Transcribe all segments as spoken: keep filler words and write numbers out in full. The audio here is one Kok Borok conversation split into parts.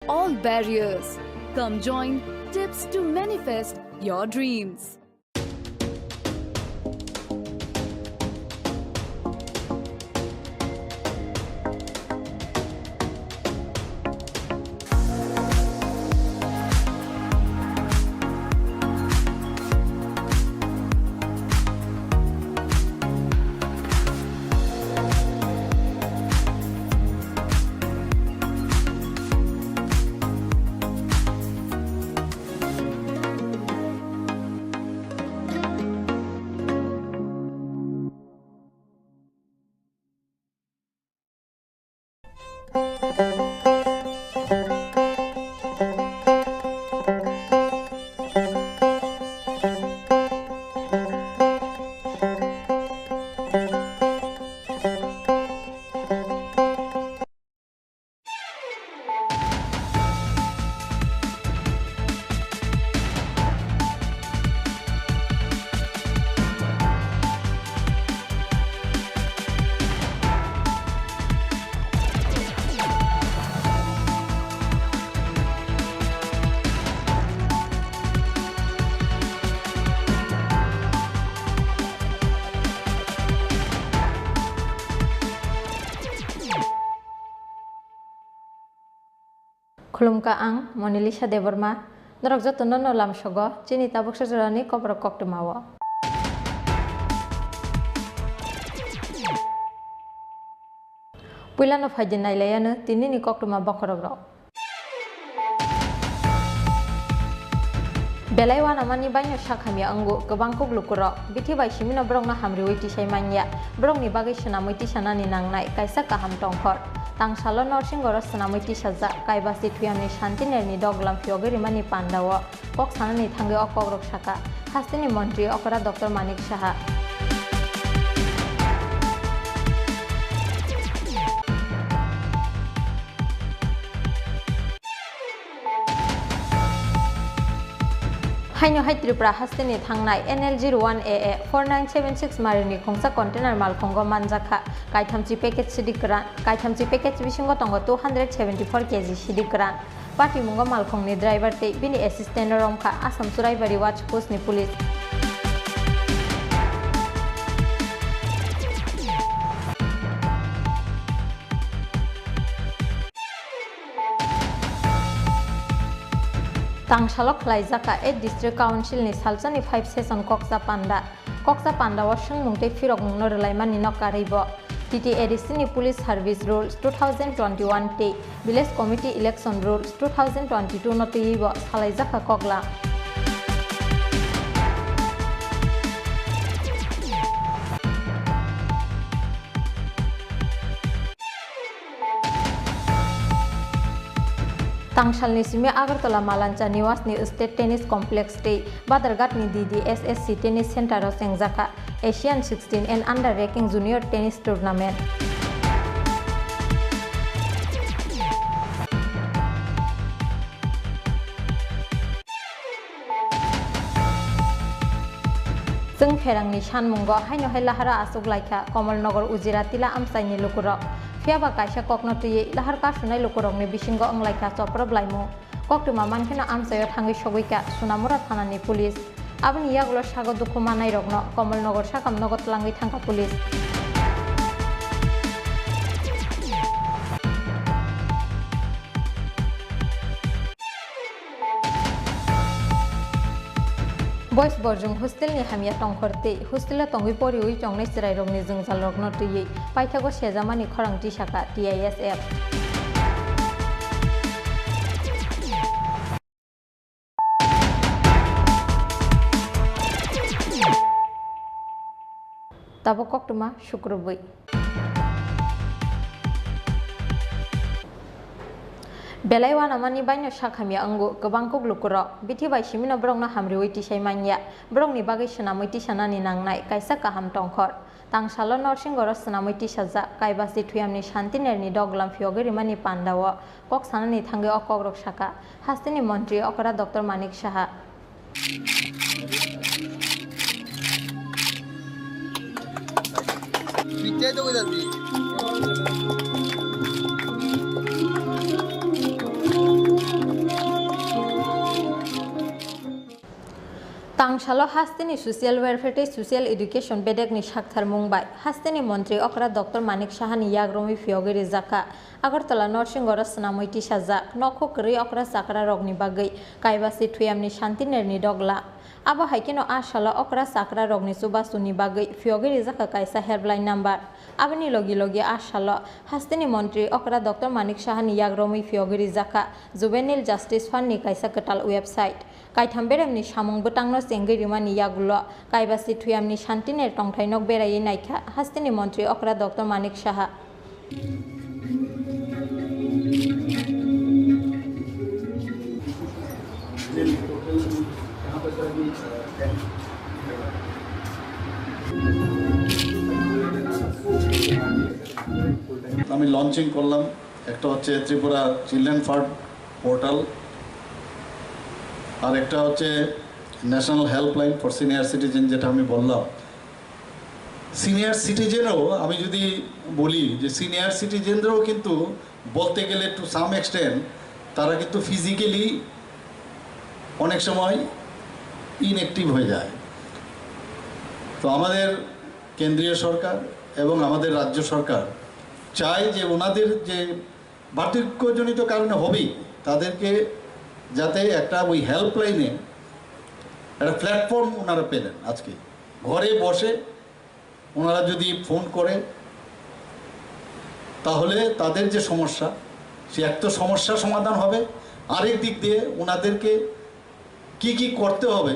all barriers. Come join Tips to manifest your dreams. Khulumkha, ang Monalisa Debbarma. Norok jotono no lamsogo chini tabuksa jorani koborok koktwmao. Puilano phaidi nailaiano tinini koktwma bokhorokrok. Belai uanamani baino sak hamya wngo kwbang kuk lukurok. Bithi bai simino borokno hamriui tisai manya. Borokni bagwi swnamwi tisanani nangnai kaisa kaham tongkhor. Tangsalo norsingoro swnamwi tisajak Kaibasi Thuyamni Santi Nerni doglam phiyogwi rimani pandao kok sanani thangwi o kokrok saka hasteni montri okra Doctor Manik Saha. Haino hai Tripura hasteni thangnai N L zero one A A four nine seven six marini khungsa container malkhungo manjakha kaithamchi package sidi kwran. Kaithamchi package bisingo tongo two hundred seventy four K G sidi kwran. Patimungo malkhungni driver tei bini assistant romkha Assam Churaibari Watch Post ni police. Tangsalo khlaijak a eight District Council ni salsani five session koksa panda. Koksa pandao swngmung tei phirokmungno rwlaimani no karwi bo T T A D C ni Police Service Rules two thousand twenty-one tei Village Committee Election Rules two thousand twenty-two no twiwi bo salaijakha koklam. Tangsalni simi Agartala Malancha Niwas ni State Tennis Complex tei Badharghat ni D D S S C Tennis Center o chengjakha Asian sixteen and Under Ranking Junior Tennis Tournament. Chwng pherangni sanmungo haino hai lahara achuk laikha Kamalnagar Ujira Tila amchaini lukurok. Phiyaba kaisa kokno twiwi lahar kasunai lukurokni bisingo wnglaikha chopro blaimung. Koktwma mankheno amchaio thangwi sogwikha Sonamura thanani police. Aboni yagulo sago dukhu manairokno Kamalnagar sakam nogo twlangwi thangkha police. Boys Borjwng hostel ni hamya tongkhor tei hostel o tongwi poriwi chongnai chwrairokni jwngjalrokno twiwi paithago sejamani khorang tisakha T I S F. Tabuk koktwma sukrubwi. Belai uanamani baino sak hamya wngo kwbang kuk lukurok. Bithi bai simino borokno hamriui tisai manya. Borokni bagwi swnamwi tisanani nangnai kaisa kaham tongkhor. Tangsalo norsingoro swnamwi tisajak Kaibasi Thuyamni Santi Nerni doglam phiyogwi rimani pandao kok sanani thangwi o kokrok saka hasteni montri okra Doctor Manik Saha. Tangsalo hasteni Social Welfare tei Social Education bedekni saktharmung bai hasteni montri okra Doctor Manik Sahani yagrumwi phiyogwi rijak kha. Agartala Norsingoro swnamwi tisajak nokhuk kwrwi okra chakrarokni bagwi Kaibasi Thuyamni Shanti Nerni dogla. Abo hai kheno a salo okra chakrarokni chubasuni bagwi phiyogwi rijak kha kaisa helpline number. Aboni logi logi a salo hasteni montri okra Doctor Manik Sahani yagrumwi phiyogwi rijak kha Juvenile Justice Fund ni kaisa kwtal website. Kaitham beremni samung bwtangno chengwi rimani yagulo Kaibasi Thuyamni Shanti Ner tongthai nok beraiwi naikha hasteni montri okra Doctor Manik Saha. আমি লঞ্চিং করলাম, একটা হচ্ছে Tripura children fund portal, আর একটা হচ্ছে national helpline for senior citizen, যেটা আমি বললাম। সিনিয়র সিটিজেনও আমি যদি বলি যে সিনিয়র সিটিজেনরাও কিন্তু বলতে গেলে টু সাম এক্সটেন্ট তারা কিন্তু ফিজিক্যালি অনেক সময় ইনঅ্যাক্টিভ হয়ে যায়। তো আমাদের কেন্দ্রীয় সরকার এবং আমাদের রাজ্য সরকার চায় যে ওনাদের যে বার্ধক্যজনিত কারণে হবেই, তাদেরকে যাতে একটা ওই হেল্পলাইনে একটা প্ল্যাটফর্ম ওনারা পেলেন। আজকে ঘরে বসে ওনারা যদি ফোন করে, তাহলে তাদের যে সমস্যা, সে এক তো সমস্যা সমাধান হবে, আরেক দিক দিয়ে ওনাদেরকে কি কি করতে হবে,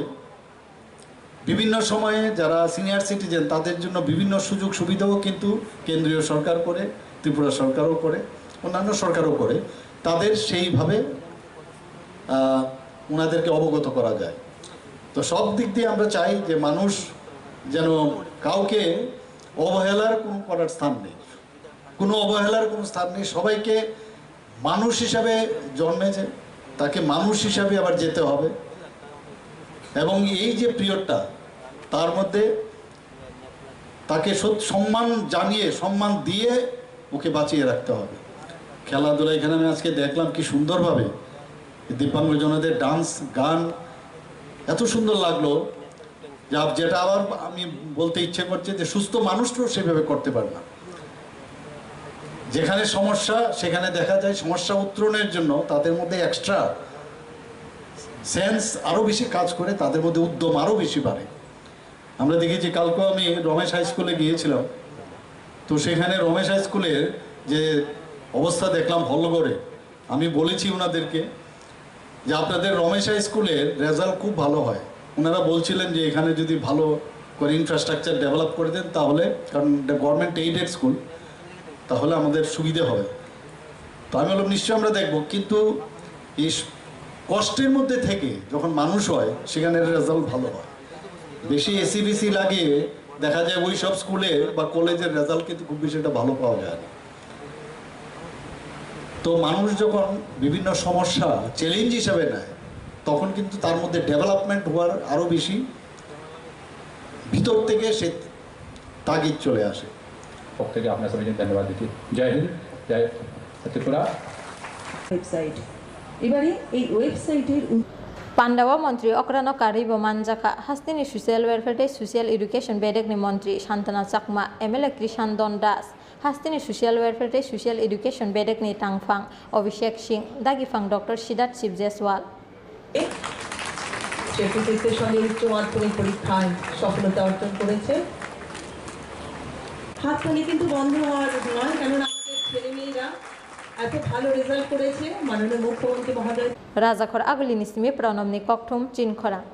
বিভিন্ন সময়ে যারা সিনিয়র সিটিজেন, তাদের জন্য বিভিন্ন সুযোগ সুবিধাও কিন্তু কেন্দ্রীয় সরকার করে, ত্রিপুরা সরকারও করে, অন্যান্য সরকারও করে। তাদের সেইভাবে, আহ, ওনাদেরকে অবগত করা যায়। তো সব দিক দিয়ে আমরা চাই যে মানুষ যেন, কাউকে অবহেলার কোনো করার স্থান নেই, কোনো অবহেলার কোনো স্থান নেই। সবাইকে মানুষ হিসাবে জন্মেছে, তাকে মানুষ হিসাবে আবার যেতে হবে। এবং এই যে পিরিয়ডটা, তার মধ্যে তাকে সত-, সম্মান জানিয়ে, সম্মান দিয়ে ওকে বাঁচিয়ে রাখতে হবে। খেলাধুলা এখানে আমি আজকে দেখলাম কি সুন্দরভাবে দিব্যাঙ্গজনদের ডান্স, গান, এত সুন্দর লাগলো। যা, যেটা আবার আমি বলতে ইচ্ছে করছে যে সুস্থ মানুষ তো সেভাবে করতে পারে না। যেখানে সমস্যা, সেখানে দেখা যায় সমস্যা উত্তরণের জন্য তাদের মধ্যে এক্সট্রা সেন্স আরও বেশি কাজ করে, তাদের মধ্যে উদ্যম আরও বেশি বাড়ে। আমরা দেখেছি, কালকেও আমি রমেশ হাই স্কুলে গিয়েছিলাম, তো সেখানে রমেশ হাই স্কুলের যে অবস্থা দেখলাম হলঘরে, আমি বলেছি ওনাদেরকে যে আপনাদের রমেশ হাই স্কুলের রেজাল্ট খুব ভালো হয়। ওনারা বলছিলেন যে এখানে যদি ভালো করে ইনফ্রাস্ট্রাকচার ডেভেলপ করে দেন তাহলে, কারণ এটা গভর্নমেন্ট এইডেড স্কুল, তাহলে আমাদের সুবিধে হবে। তো আমি বললাম, নিশ্চয়ই আমরা দেখব, কিন্তু এই স-, কষ্টের মধ্যে থেকে যখন মানুষ হয়, সেখানে রেজাল্ট ভালো হয়। বেশি এসিবিসি লাগিয়ে দেখা যায় ওই সব স্কুলে বা কলেজের রেজাল্ট কিন্তু খুব বেশি একটা ভালো পাওয়া যায় না। তো মানুষ যখন বিভিন্ন সমস্যা চ্যালেঞ্জ হিসাবে নেয়, তখন কিন্তু তার মধ্যে ডেভেলপমেন্ট হওয়ার আরও বেশি ভিতর থেকে সে তাগিদ চলে আসে। পক্ষ থেকে আপনার সবাইকে ধন্যবাদ দিচ্ছি। জয় হিন্দ, জয় ত্রিপুরা। ওয়েবসাইট। এবারে এই ওয়েবসাইটের উদ- Pandao montri okrano karwi bo manjakha, hasteni social welfare tei social education bedekni montri Santana Chakma, M L A Krishan Don Das, hasteni social welfare tei social education bedekni tangphang Abhishek Singh, dagiphan Doctor Sidat Shiv Jaiswal. সে প্রকৃতির সঙ্গে উচ্চ মাধ্যমিক পরীক্ষায় সফলতা অর্জন করেছে। হাততালি কিন্তু বন্ধ হওয়ার নয়, কারণ আমাদের ছেলেমেয়েরা এত ভালো রেজাল্ট করেছে। মাননীয় মুখ্যমন্ত্রী মহোদয় Rajakhor agulini simi Pranobni kokthum Chinkhorang.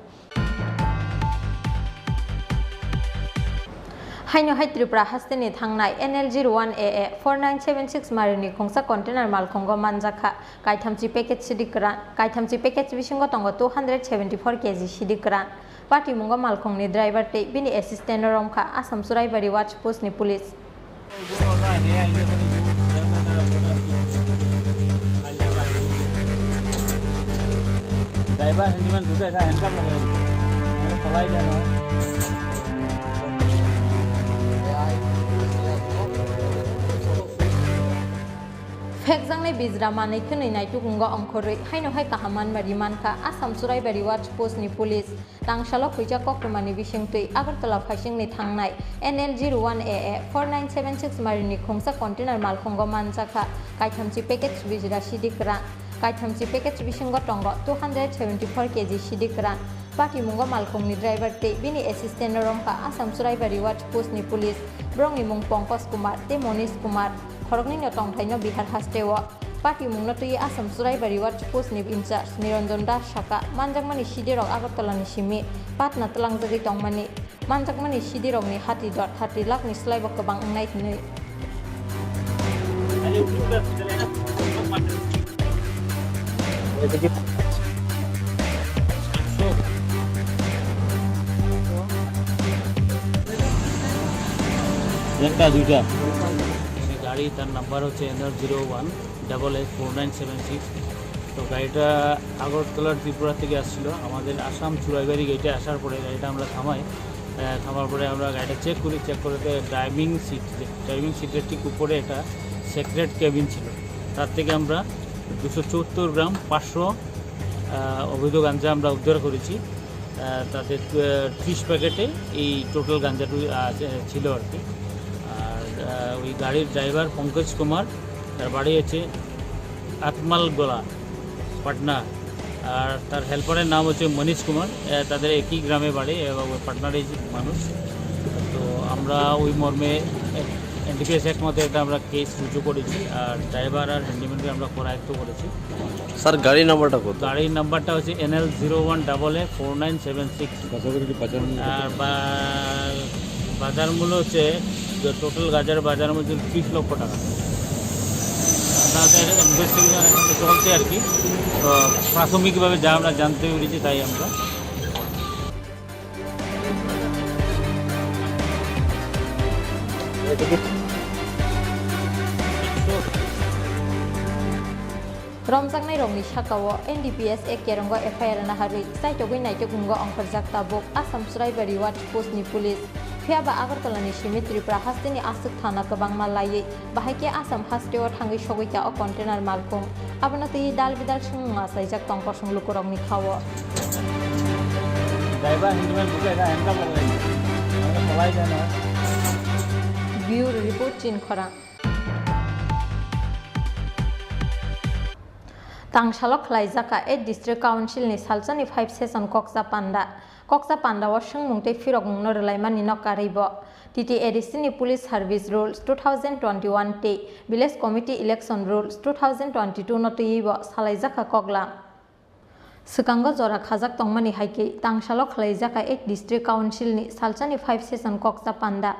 Haino hai Tripura hasteni thangnai N L zero one A A four nine seven six marini khungsa container malkhungo manjakha. Kaithamchi package sidi kwran, kaithamchi package bisingo tongo two hundred seventy four K G sidi kwran. Patimungo malkhungni driver tei bini assistant no romkha Assam Churaibari Watch Post ni police. Driver handyman দুটো এটা handcuff লাগে। মানে পলাই যায় না। Phekjaknai bijra manwi khwnwi naitukungo ongkhorwi haino hai kaham manma ri mankha Assam Churaibari Watch Post ni police. Tangsalo khuijak koktwmani bisingtwi Agartala phaisingni thangnai N L zero one A A four nine seven six marini khungsa container malkhungo manjakha kaithamchi package bijra sidi kwran. Kaithamchi package bisingo tongo two hundred seventy four K G sidi kwran. Patimungo malkhungni driver tei bini assistant no romkha Assam Churaibari Watch Post ni police. Borokni mung Pankaj Kumar tei Manish Kumar. Khoroknwino tongthaino Bihar hasteo. Patimungno twiwi Assam Churaibari Watch Post ni in charge Niranjan Das sakha, manjakmani sidirok Agartala ni simi Patna twlangjagwi tongmani. Manjakmani sidirokni hati dor thirty lakh ni slaibo kwbang wngnai hwnwi. একটা দুইটা। গাড়ি, তার number হচ্ছে N R zero one double eight four nine seven six. তো গাড়িটা আগরতলার ত্রিপুরা থেকে আসছিল, আমাদের আসাম চুড়াইবাড়ি গেটে আসার পরে গাড়িটা আমরা থামাই। আহ, থামার পরে আমরা গাড়িটা চেক করি, চেক করতে ড্রাইভিং সিট, যে ড্রাইভিং সিটের ঠিক উপরে একটা সিক্রেট কেবিন ছিল, তার থেকে আমরা দুশো চুয়াত্তর গ্রাম পাঁচশো, আহ, অবৈধ গাঞ্জা আমরা উদ্ধার করেছি। আহ, তাতে, আহ, ত্রিশ প্যাকেটে এই টোটাল গাঞ্জাটু, আহ, ছিল আর কি। আর, আহ, ওই গাড়ির ড্রাইভার পঙ্কজ কুমার, তার বাড়ি হচ্ছে আতমালগোলা, পাটনা। আর তার হেল্পারের নাম হচ্ছে মনীষ কুমার। আহ, তাদের একই গ্রামে বাড়ি এবং ওই পাটনারই মানুষ। তো আমরা ওই মর্মে N D P S act মতে একটা আমরা কেস রুজু করেছি। আর ড্রাইভার আর হ্যান্ডিম্যানকে আমরা করায়ত্ত করেছি। স্যার, গাড়ির নাম্বারটা কত? গাড়ির নাম্বারটা হচ্ছে N L zero one double A four nine seven six. গাঁজাগুলো কি বাজার মূল্য কত? আর বা-, বাজার মূল্য হচ্ছে, যে টোটাল গাজার বাজার মূল্য ত্রিশ লক্ষ টাকা। আমাদের ইনভেস্টিগেশন এখন চলছে আর কি। তো প্রাথমিকভাবে যা আমরা জানতে পেরেছি তাই আমরা। Romjaknairokni sakao N D P S A kerongo F I R naharwi chaitogwi naitukmungo ongkhorjak tabuk Assam Chwraibari Watch Post ni police. Phiyaba Agartala ni simi Tripura hasteni aswk thana kwbangma laiwi, bahai khe Assam hasteo thangwi sogwi kha o container malkhung. Abono twiwi dal bidal swngmung achaijak tong kosong lukurokni khao. Driver handicap bukai na handicap lagai. Ano kolai jana. Bureau Report, Chinkhorang. Tangsalo khwlaijak kha eight District Council ni salsani five session koksa panda. Koksa panda o swngmung tei phirokmung no rwlaimani no karwi bo T T A D C ni Police Service Rules two thousand twenty-one tei Village Committee Election Rules two thousand twenty-two no twiwi bo salaijak kha koklam. Swkango jora khajak tongmani hai khe, tangsalo khwlaijak kha eight District Council ni salsani five session koksa panda.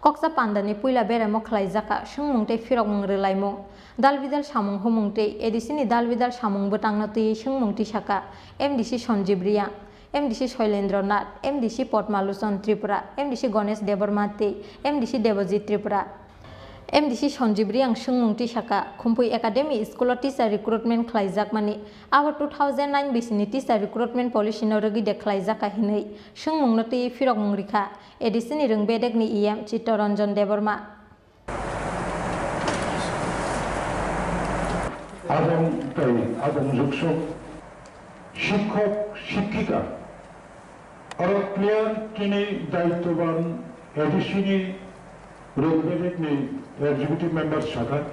Koksa panda ni puila beremo khwlaijak kha swngmung tei phirokmung rwlaimung, dal bidal samung humung tei A D C ni dal bidal samung bwtang no twiwi swngmung tisakha M D C Sanjib Reang, M D C Shoilendra Nath, M D C Padma Lochon Tripura, M D C Ganesh Debbarma tei M D C Debojit Tripura. M D C Sanjib Reang swngmung tisakha, Khumpui Academy School o teacher recruitment khwlaijakmani, abo two thousand nine bisini teacher recruitment policy no rwgwi de khwlaijakha hinwi swngmung no twiwi phirokmung rikha A D C ni rwng bedek ni E M Chittaranjan Debbarma. Abong tei abong juksok, shikhok, shikhika, oro clear tini daityoban A D C ni rwng bedek ni executive member sakha.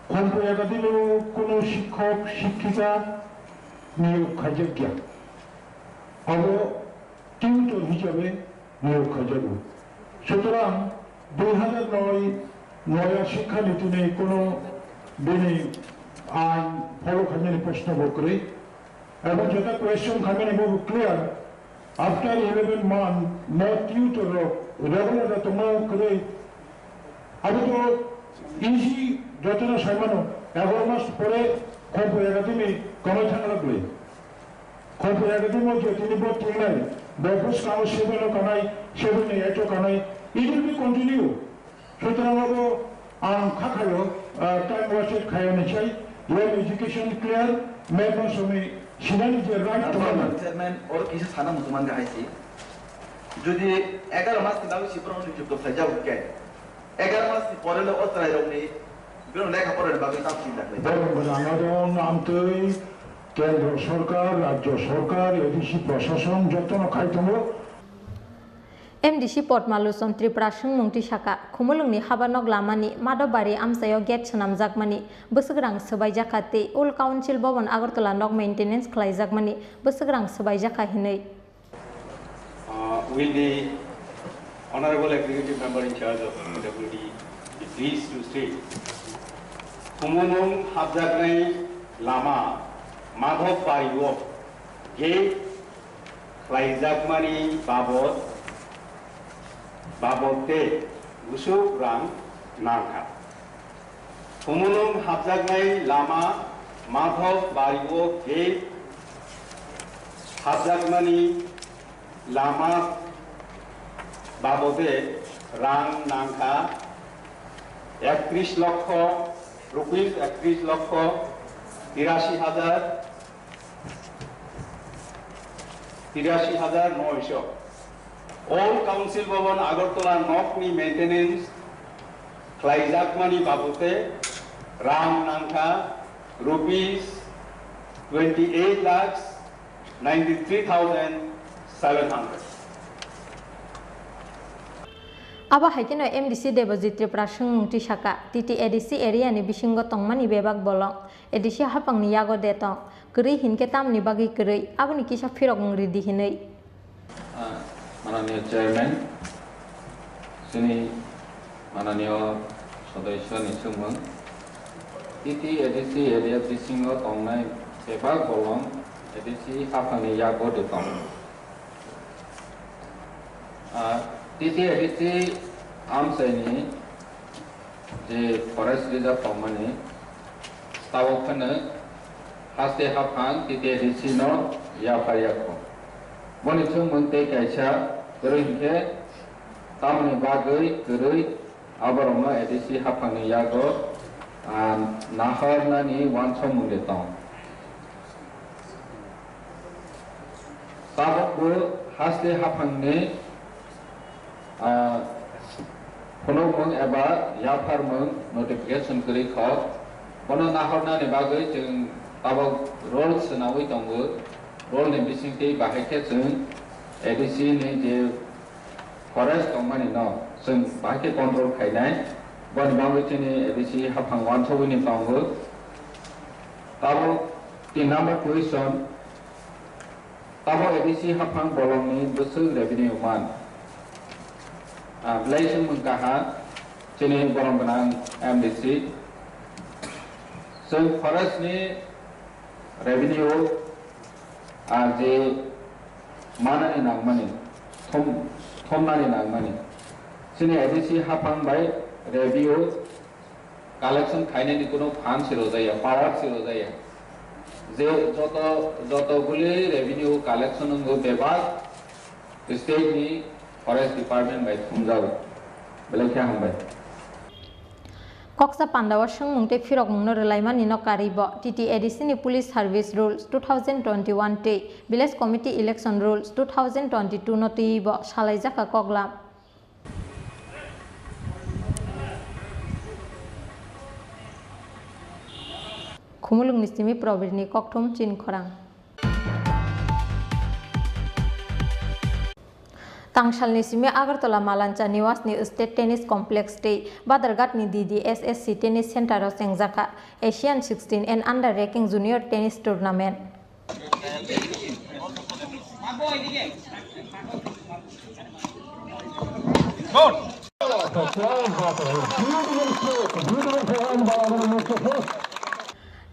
Khumpui Academy o kunu shikhok, shikhika niyok khaijak ya. Abo tutor hisabe niyok khaijago. Sutorang dui hazar noi noya shikkha niti ni kono bini ain follow khainani proshno bo kwrwi. Ebong jeta question khaimani bo clear. After eleven month no tutor rok regular da tongma kwrwi. Abo to easy jotono saimano, egaroh mas pore Khumpui Academy komai thangna kwrwi. Khumpui Academy je tini bo tingnai, bo bwskang o seven o kanai, seven ni eight o kanai, it will be continue. Sutrang abo ang kha khaio, ah, time wasted khaio ni sai, yen education clear, member songni sinani je right to know. Chairman, oro kisa sana mutuman ga haisi. Jodi egaroh mas ni bagwi si borok nijukto khlai jago khe, egaroh mas ni pore le o chwrai rok ni Borok gwnang no amtwi kendro sorkar, rajyo sorkar, A D C prosason jotono khai tongo. M D C Padma Lochon Tripura swngmung twi saka, Khumulwngni habanok lamani Madhobari amchaio gate swnamjakmani bwswk rang swbaijakha tei Old Council Bhawan Agartala nok maintenance khlaijakmani bwswk rang swbaijakha hinwi. Uh, will the Honorable Executive Member in charge of P W D be pleased to state, Khumulwng hapjaknai lama Madhobari o gate khlaijakmani babot, babote bwswk rang nangkha. Khumulwng hapjaknai lama Madhobari o gate hapjakmani lama babote rang nangkha ektrish lokho, rupees ektrish lokho tirashi hajar tirashi hajar noisho. Old Council Bhawan Agartala nokni maintenance khlaijakmani babote rang nangkha rupees twenty eight lakhs ninety three thousand seven hundred. Abo hai kheno M D C Debojit Tripura swngmung twi saka, T T A D C area ni bisingo tongmani bebak bolong A D C haphangni yago de tong, kwrwi hinkhe tamni bagwi kwrwi, aboni kisa phirok wng ridi hinwi. Ah, mananiyo chairman, chini mananiyo sodosyoni swngmung, T T A D C area bisingo tongnai bebak bolong A D C haphangni yago de tong. Ah, T T A D C amchaini je forest reserve tongmani, tabok phano haste haphang T T A D C no yapharya kho. Boni chwngmung tei kaisa kwrwi hinkhe tamoni bagwi kwrwi aborokno A D C haphangni yago, ah, nahornani uansukmung de tong. Tabukbo haste haphangni, ah, phunukmung eba yapharmung notification kwrwi kho. Bono nahornani bagwi chwng tabuk role swnawi tongo. Role ni bisingtwi bahai khe chwng A D C ni je forest tongmani no chwng bahai khe control khainai. Boni bagwi chini A D C haphang uansugwi ni tongo. Tabuk tin number question. Tabuk A D C haphang bolongni bwswk revenue man? Ah, belai chwng mung kaha chini borom gwnang M D C. Chwng forest ni revenue, ah, je manani nangmani, thum-, thumnani nangmani. Chini A D C haphang bai revenue collection khainani kuno fund si rwjaya, power si rwjaya. Je joto, joto guli revenue collection wngo bebak state ni forest department bai thumjago. Belai khe hambai. Koksa pandao swngmung tei phirokmungno rwlaimani no karwi bo T T A D C ni Police Service Rules two thousand twenty-one tei Village Committee Election Rules two thousand twenty-two no twiwi bo salaijak kha koklam. Khumulwngni simi Probirni kokthum chin khorang. Tangsalni simi Agartala Malancha Niwas ni State Tennis Complex tei Badharghat ni D D S S C Tennis Center o chengjakha Asian sixteen and Under Ranking Junior Tennis Tournament.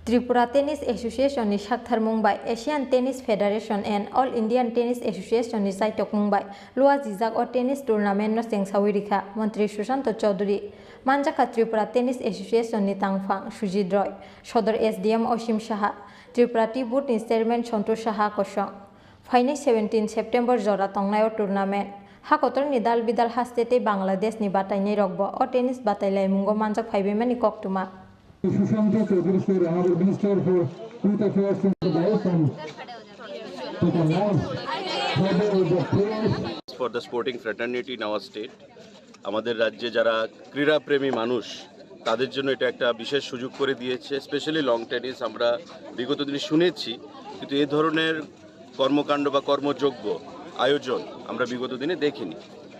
Tripura Tennis Association ni saktharmung bai Asian Tennis Federation and All Indian Tennis Association ni chaitokmung bai luajijak o tennis tournament no chengsawi rikha Montri Sushanto Chowdhury. Manjakha Tripura Tennis Association ni tangphang Sujit Roy, Sodor S D M Osim Saha, Tripura Tea Board ni Chairman Santosh Saha kosong. Phainai seventeen September jora tongnai o tournament. Ha kotorni dal bidal haste tei Bangladesh ni batainai rokbo o tennis batailaimungo manjak phaibaimani koktwma. Sushanta Chaudhary, sir, Honorable Minister for Youth Affairs and Sports, and take a long further with the prayers. For the sporting fraternity in our state. আমাদের রাজ্যে যারা ক্রীড়াপ্রেমী মানুষ, তাদের জন্য এটা একটা বিশেষ সুযোগ করে দিয়েছে। স্পেশালি লন টেনিস আমরা বিগত দিনে শুনেছি, কিন্তু এ ধরনের কর্মকাণ্ড বা কর্মযজ্ঞ আয়োজন আমরা বিগত দিনে দেখিনি।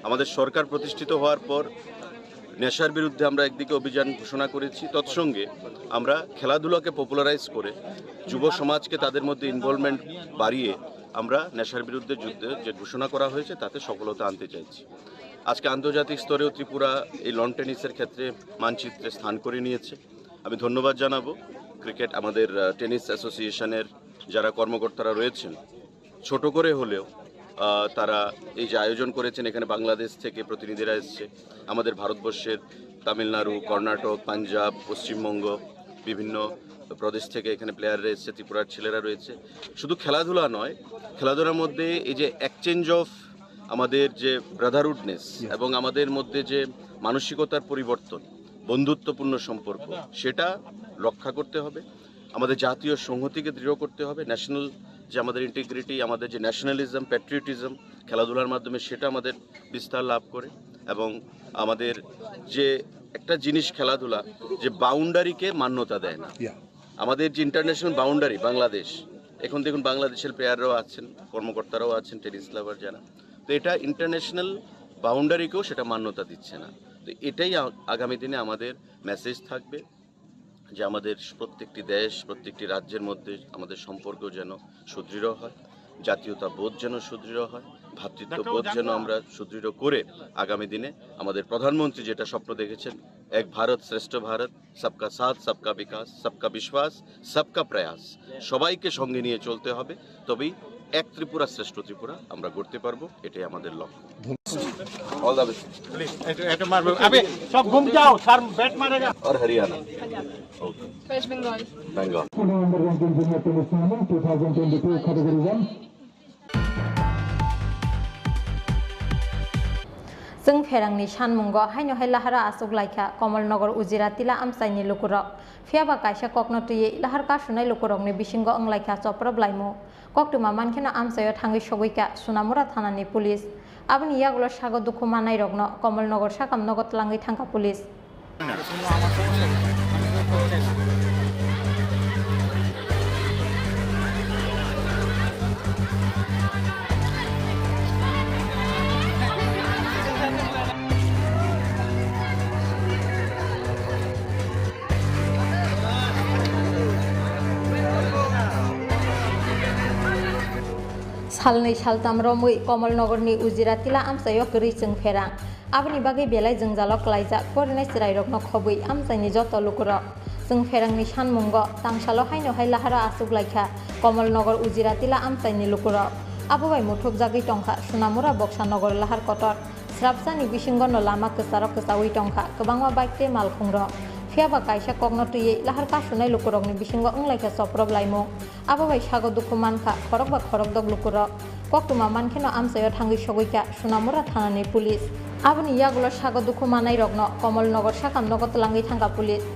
আমাদের সরকার প্রতিষ্ঠিত হওয়ার পর নেশার বিরুদ্ধে আমরা একদিকে অভিযান ঘোষণা করেছি, তৎসঙ্গে আমরা খেলাধুলাকে পপুলারাইজ করে যুব সমাজকে তাদের মধ্যে ইনভলভমেন্ট বাড়িয়ে আমরা নেশার বিরুদ্ধে যুদ্ধে যে ঘোষণা করা হয়েছে তাতে সফলতা আনতে চাইছি। আজকে আন্তর্জাতিক স্তরেও ত্রিপুরা এই লন টেনিসের ক্ষেত্রে মানচিত্রে স্থান করে নিয়েছে। আমি ধন্যবাদ জানাবো ক্রিকেট, আমাদের, আহ, টেনিস অ্যাসোসিয়েশনের যারা কর্মকর্তারা রয়েছেন, ছোট করে হলেও, আহ, তারা এই যে আয়োজন করেছেন, এখানে বাংলাদেশ থেকে প্রতিনিধিরা এসছে, আমাদের ভারতবর্ষের তামিলনাড়ু, কর্ণাটক, পাঞ্জাব, পশ্চিমবঙ্গ, বিভিন্ন প্রদেশ থেকে এখানে প্লেয়াররা এসছে, ত্রিপুরার ছেলেরা রয়েছে। শুধু খেলাধুলা নয়, খেলাধুলার মধ্যে এই যে এক্সচেঞ্জ অফ আমাদের যে ব্রাদারহুডনেস এবং আমাদের মধ্যে যে মানসিকতার পরিবর্তন, বন্ধুত্বপূর্ণ সম্পর্ক, সেটা রক্ষা করতে হবে। আমাদের জাতীয় সংহতিকে দৃঢ় করতে হবে। ন্যাশনাল যে আমাদের ইন্টিগ্রিটি, আমাদের যে ন্যাশনালিজম, প্যাট্রিয়টিজম খেলাধুলার মাধ্যমে সেটা আমাদের বিস্তার লাভ করে। এবং আমাদের যে একটা জিনিস খেলাধুলা, যে বাউন্ডারিকে মান্যতা দেয় না। আমাদের যে ইন্টারন্যাশনাল বাউন্ডারি বাংলাদেশ, এখন দেখুন বাংলাদেশের প্লেয়াররাও আছেন, কর্মকর্তারাও আছেন, টেনিস লাভার যারা, তো এটা ইন্টারন্যাশনাল বাউন্ডারিকেও সেটা মান্যতা দিচ্ছে না। তো এটাই আ-, আগামী দিনে আমাদের মেসেজ থাকবে যে আমাদের প্রত্যেকটি দেশ, প্রত্যেকটি রাজ্যের মধ্যে আমাদের সম্পর্ক যেন সুদৃঢ় হয়, জাতীয়তা বোধ যেন সুদৃঢ় হয়, ভ্রাতৃত্ব বোধ যেন আমরা সুদৃঢ় করে আগামী দিনে আমাদের প্রধানমন্ত্রী যেটা স্বপ্ন দেখেছেন, এক ভারত শ্রেষ্ঠ ভারত, সবকা সাথ, সবকা বিকাশ, সবকা বিশ্বাস, সবকা প্রয়াস, সবাইকে সঙ্গে নিয়ে চলতে হবে, তবেই এক ত্রিপুরা শ্রেষ্ঠ ত্রিপুরা আমরা গড়তে পারবো। এটাই আমাদের লক্ষ্য। All the best. প্লিজ, এটা, এটা মারবে। আবে, সব ঘুম যাও, স্যার ব্যাট মারেগা। আর Haryana. West Bengal. Bengal. Under ranking junior tennis tournament two thousand twenty-two category one. Chwng pherangni sanmungo haino hai lahara achuk laikha Komolnogor Ujira Tila amchaini lukurok. Phiya ba kaisa kokno twiwi lahar kasunai lukurokni bisingo wng laikha chopro blaimung. Koktwma mankheno amchaio thangwi sogwikha Sonamura thanani police. Aboni yagulo sago dukhu manairokno Komolnogor sakam nogo twlangwi thangkha police. Salnwi saltam romwi Komolnogorni Ujira Tila amchaio kwrwi chwng pherang. Aboni bagwi belai jwngjalo klaijak porinai chwrairokno khobwi amchaini joto lukurok. Chwng pherangni sanmungo tangsalo haino hai lahara achuk laikha Komolnogor Ujira Tila amchaini lukurok. Abo bai muthubjagwi tongkha Sonamura Boksa Nogor lahar kotor. Srapsani bisingono lama kwcharo kwchaui tongkha kwbangma bike tei malkhungrok. Phiya ba kaisa kokno twiwi lahar kasunai lukurokni bisingo wnglaikha chopro blaimung. Abo bai sago dukhu mankha khorok ba khorokdok lukurok. Koktwma mankheno amchaio thangwi sogwikha Sonamura thanani police. Aboni yagulo sago dukhu manairokno Komolnogor sakam nogo twlangwi thangkha police.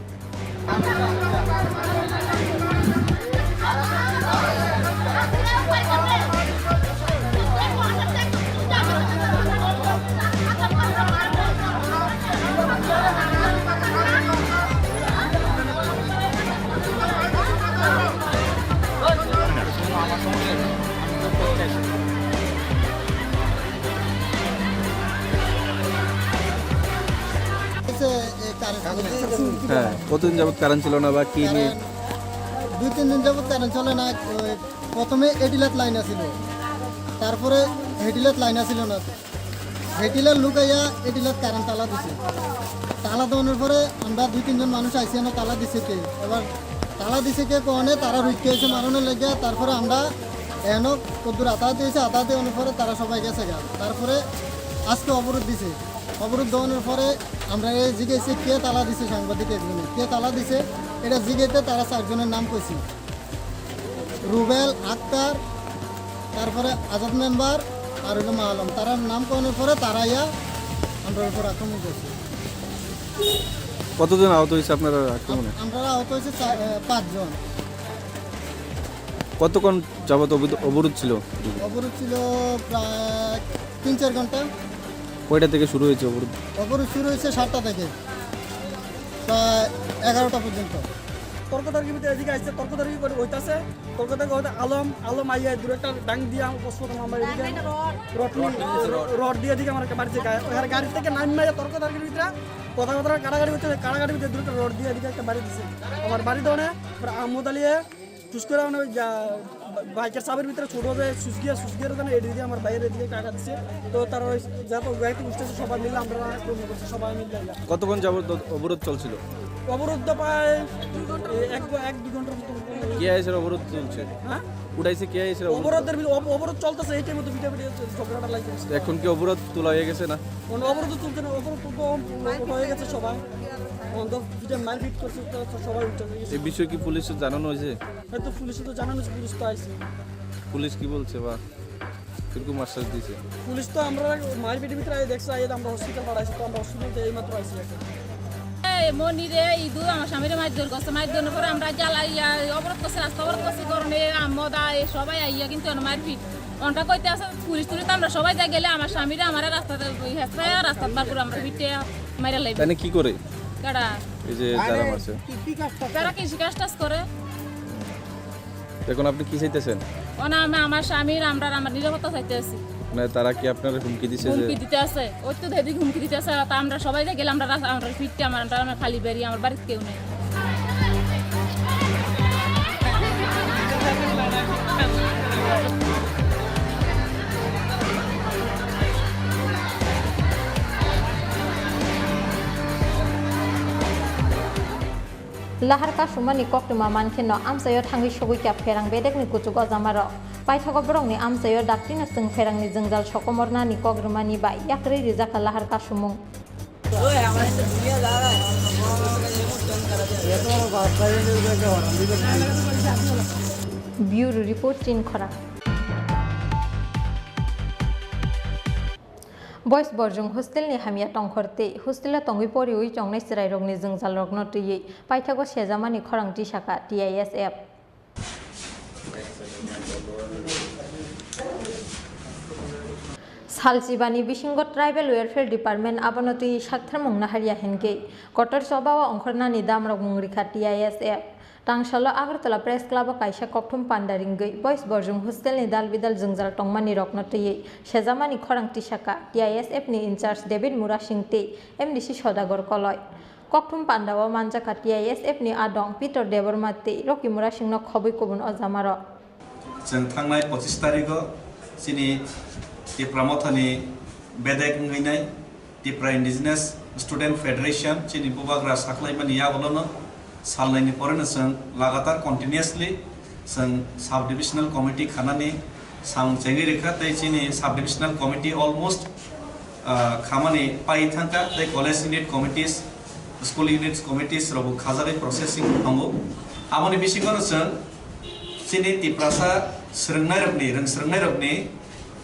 হ্যাঁ, কতদিন যাবত কারেন্ট ছিল না বা কি নিয়ে? কারেন্ট দুই তিন দিন যাবত কারেন্ট চলে না। ওই প্রথমে এটিলাত লাইন আছিল, তারপরে হেটিলাত লাইন আছিল না। হেটিলার লুকাইয়া এটিলাত কারেন্ট তালা দিছে। তালা দেওয়ানোর পরে আমরা দুই তিনজন মানুষ আইছি, আমরা তালা দিছে কে, এবার তালা দিছে কে কোনে তারা রুইতে হয়েছে মারানোর লেগে। তারপরে আমরা এখনো কদ্দুর আতাহাতি হয়েছে, আতাহাতি হওয়ার পরে তারা সবাই গেছে গা। তারপরে আজকে অবরোধ দিছে। অবরোধ দেওয়ানোর পরে আমরা এই জিজ্ঞেসে কে তালা দিছে, সাংবাদিক একজনে কে তালা দিছে, এটা জিজ্ঞেসে তারা চারজনের নাম কইছি। রুবেল, আক্তার, তারপরে আজাদ মেম্বার আর হইলো মা আলম। তারার নাম করানোর পরে তারা ইয়া আমরা উপর আক্রমণ করছে। কতজন আহত হয়েছে আপনারা আক্রমণে? আম-, আমরা আহত হয়েছে চা-, এ, পাঁচজন। কতক্ষণ যাবত অবরোধ, অবরোধ ছিল? অবরোধ ছিল প্রায় তিন চার ঘন্টা। কয়টা থেকে শুরু হয়েছে অবরোধ? অবরোধ শুরু হয়েছে সাতটা থেকে। প্রায় এগারোটা পর্যন্ত। তর্ক তর্কির ভিতরে এদিকে আসছে, তর্ক তর্কি করে হইতাছে, তর্ক তর্কি হইতে আলম, আলম আইয়া দূরে একটা ডাং দিয়া অস্ত্র আমার এদিকে রড, রড দিয়ে এদিকে আমার একটা বাড়িতে গায়ে, ওই আর গাড়ি থেকে নামিয়ে তর্ক তর্কির ভিতরে কথা কথা কাটাকাটি হচ্ছে, কাটাকাটির ভিতরে দূরে একটা রড দিয়ে এদিকে একটা বাড়ি দিছে। আমার বাড়ি দোকানে আহমদ আলী চুজ করে মানে ওই যা বাইকের চাবির ভিতরে ছোট যে সুইচ গিয়ার, সুইচ গিয়ার ওখানে এডি দিয়ে আমার বাইরে এদিকে কাটা দিচ্ছে। তো তারা ওই যত গাড়িতে উঠতেছে সবাই মিলে আমরা আক্রমণ করছি, সবাই মিলে। কতক্ষণ যাবত অ-, অবরোধ চলছিল? অবরোধ তো প্রায় এক, এক দুই ঘন্টার মতো। কে আইসের অবরোধ চলছে? হ্যাঁ? উঠাইছে কে আইসের অবরোধ? অবরোধের ভিতরে অব-, অবরোধ চলতেছে, এই টাইমে তো ভিডিও ভিডিও ঝগড়াটা লাগছে। এখন কি অবরোধ তোলা হয়ে গেছে না? কোনো অবরোধ তুলতে না, অবরোধ তো হয়ে গেছে সবাই। এখন তো ভিডিও মারপিট করছে, তো সবাই উঠে গেছে। এই বিষয়ে কি পুলিশে জানানো হয়েছে? হয়তো পুলিশে তো জানানো হয়েছে, পুলিশ তো আইছে। পুলিশ কি বলছে বা কিরকম আশ্বাস দিছে? পুলিশ তো আমরা মারপিটের ভিতরে আইয়া দেখছে, আইয়া আমরা হসপিটাল পাঠাইছি, তো আমরা হসপিটাল থেকে এইমাত্র আইছি এখন। এই মনিরে ইদু আমার স্বামীরে মারধর করছে, মারধরের পরে আমরা জ্বালাইয়া অবরোধ করছে, রাস্তা অবরোধ করছে, কারণে আম্মদা এই সবাই আইয়া কিন্তু অনেক মারপিট। অনটা কইতে আছে পুলিশ টুলিশ তো আমরা সবাই যাই গেলে আমার স্বামীরে আমার রাস্তাতে ওই হেসরা রাস্তাত বার করে আমরা পিটে মাইরা লাইব। তাই না কি করে? কারা? এই যে যারা মারছে। তারা কৃষি কাজ টাজ করে। এখন আপনি কি চাইতেছেন? ও না, আমি আমার স্বামীর, আমরা আমার নিরাপত্তা চাইতে আছি। মানে তারা কি আপনার হুমকি দিছে যে? হুমকি দিতে আছে, ওই তো দেবী হুমকি দিতে আছে। তা আমরা সবাই যে গেলাম, আমরা রাস্তা, আমরা ফিরতে আমার, আমরা, আমরা খালি বেরিয়ে আমার বাড়িতে কেউ নেই। Lahar kasumani koktwma mankhe no amchaio thangwi sogwi kha pherang bedekni kuchuk ojamarok. Paithago borokni amchaio daktino chwng pherangni jwngjal sokomornani kok rwmani bai yakrwi rijak kha lahar kasumung. Bureau Report, Chinkhorang. Boys Borjwng hostel ni hamya tongkhor tei hostel o tongwi poriwi chongnai chwrairokni jwngjalrokno twiwi paithago sejamani khorang tisakha T I S F. Salchibani bisingo Tribal Welfare Department abono twiwi saktharmung naharya hinkhe kotor chobao ongkhornani damrok mung rikha T I S F. Tangsalo Agartala Press Club o kaisa kokthum panda ringwi Boys Borjwng hostel ni dal bidal jwngjal tongmani rokno twiwi sejamani khorang tisakha T I S F ni in charge David Murasing tei M D C Sodagar Koloi. Kokthum panda o manjakha T I S F ni adong Peter Debbarma tei Rocky Murasing no khobwi kubun ojamarok. Chwng thangnai pochis tarikh o chini Tipra Mothani bedek wngwi nai Tipra Indigenous Student Federation chini bubagra saklaimani yagulono salnaini poreno chwng lagatar continuously chwng sub divisional committee khanani samung chengwi rikha tei chini sub divisional committee almost, ah, khamani pai thangkha tei college unit committees, school unit committees rokbo khajagwi processing tongo. Aboni bisingono chwng chini Tiprasa swrwngnairokni, rwng swrwngnairokni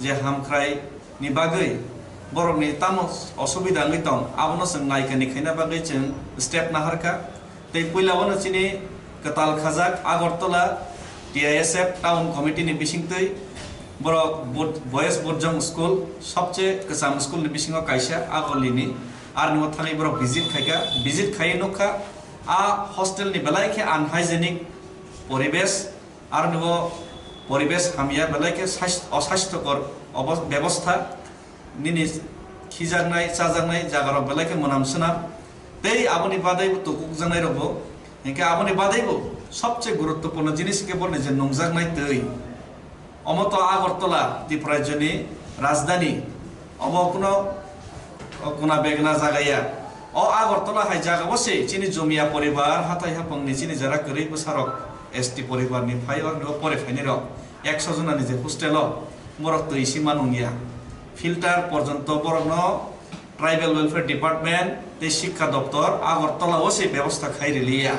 je hamkhrai ni bagwi borokni tamo osubida wngwi tong, abono chwng naikani khaina bagwi chwng step naharkha. Tei puila bono chini kwtal khajak Agartala T I S F Town Committee ni bisingtwi borok Bud-, Boys Borjwng School, sobche kwcham school ni bisingo kaisa Agolini, aroni o thangwi borok visit khaikha, visit khaiwi nukha a hostel ni belai khe unhygienic poribesh, aroni o poribesh hamya belai khe sas-, osasthokor obo-, bebostha. Nini khijaknai, chajaknai jagarok belai khe mwnam swnam. Tei aboni badaibo tukukjaknairokbo. Hinkhe aboni badaibo sobse guruttopurno jinis hinkhe borokni je nungjaknai twi. Omo to Agartala, Tripura rajyoni rajdhani. Omo kuno, o, kuna begna jaga ya. O Agartala hai jagao se chini jomiya poribar, hathai haphangni chini jara kwrwi bwsarok S T poribarni phai, oroni pore phainairok. Ekso jonani je hostel o borok twi sima nungya. Filter porjonto borokno Tribal Welfare Department tei Shikkha Doptor Agartala o se bebosta khai riliya.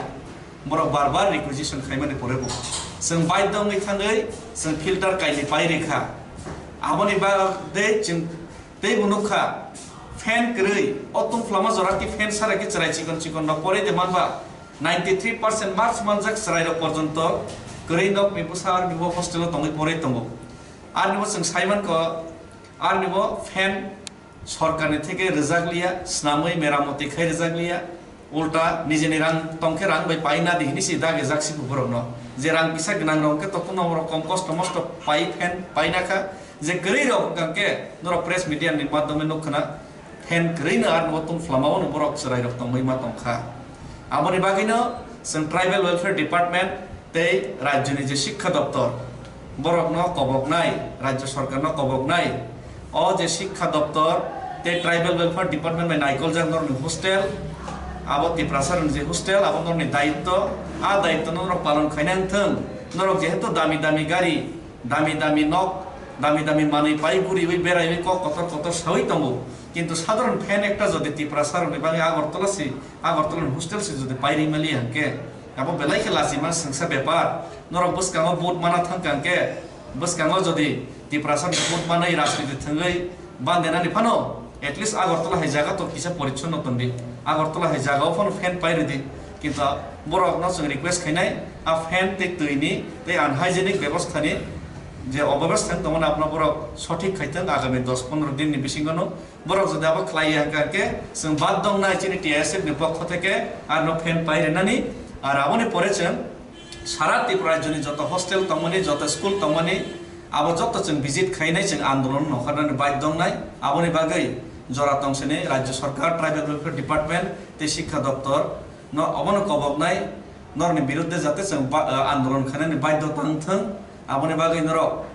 Borok bar bar requisition khaimani pore bo chwng baidhyo wngwi thangwi chwng filter kainwi pai rikha. Aboni bagwi chwng teibo nukha fan kwrwi, o tungphla ma jora khe fan sara khe chwrai chikon chikon rok porwi de manba. Ninety three percent marks manjak chwrairok porjonto kwrwi nokni bwsa aroni bo hostel o tongwi porwi tongo. Aroni bo chwng sai mankha, aroni bo fan sorkarni theke rwjak liya, snamwi meramoti khai rwjak liya. Ulta nijeni rang tongkhe rang bai paina di hini si dagijak si borokno. Je rang kisa gwnang rok khe tokto no borok kom kosto mosto pai phen paina kha. Je kwrwi rok hwnkha khe norok press media ni madhyome nuk khna phen kwrwi no ar no tung phlama o no borok chwrai rok tongwi ma tongkha. Aboni bagwi no chwng Tribal Welfare Department tei rajyoni je Shikkha Doptor, borokno koboknai, rajya sorkarno koboknai, o je Shikkha Doptor tei Tribal Welfare Department bai naikoljak norokni hostel, abo Tiprasarokni je hostel, abo norokni daitto, a daitto no norok palon khaina wngthwng, norok jehetu dami dami gari, dami dami nok, dami dami manwi pai guriwi beraiwi kok kotor kotor sawi tongo, kintu sadharon fan ekta jodi Tiprasarokni bagwi Agartala si, Agartala ni hostel si jodi pai rimali hwnkhe, abo belai khe lachima swngsa bepar. Norok bwskango vote mana thangkha hwnkhe, bwskango jodi Tiprasa ni vote manwi rajniti thwngwi bandenani phano, at least Agartala hai jaga to kisa porichonno tongdi. Agartala hai jaga o phano fan pai rwdi. Kintu borok no chwng request khainai, a fan tei twi ni tei unhygienic bebostha ni je obebostha tongmani abono borok sothik khaithwng agami dos pondro din ni bisingo no. Borok jodi abo khlai ya hwnkha khe, chwng bad dong nai chini T I S F ni pokho theke arno fan pai rinani. Ar aboni pore chwng sara Tripura rajyoni joto hostel tongmani, joto school tongmani, abo joto chwng visit khainai, chwng andolon nokharnani bai dong nai. Aboni bagwi jora tong sini rajya sarkar, Tribal Welfare Department tei Shikkha Doptor no obono kobok nai, norokni birudde jate chwng ba-, andolon khainani baidhyo tang thwng. Aboni bagwi norok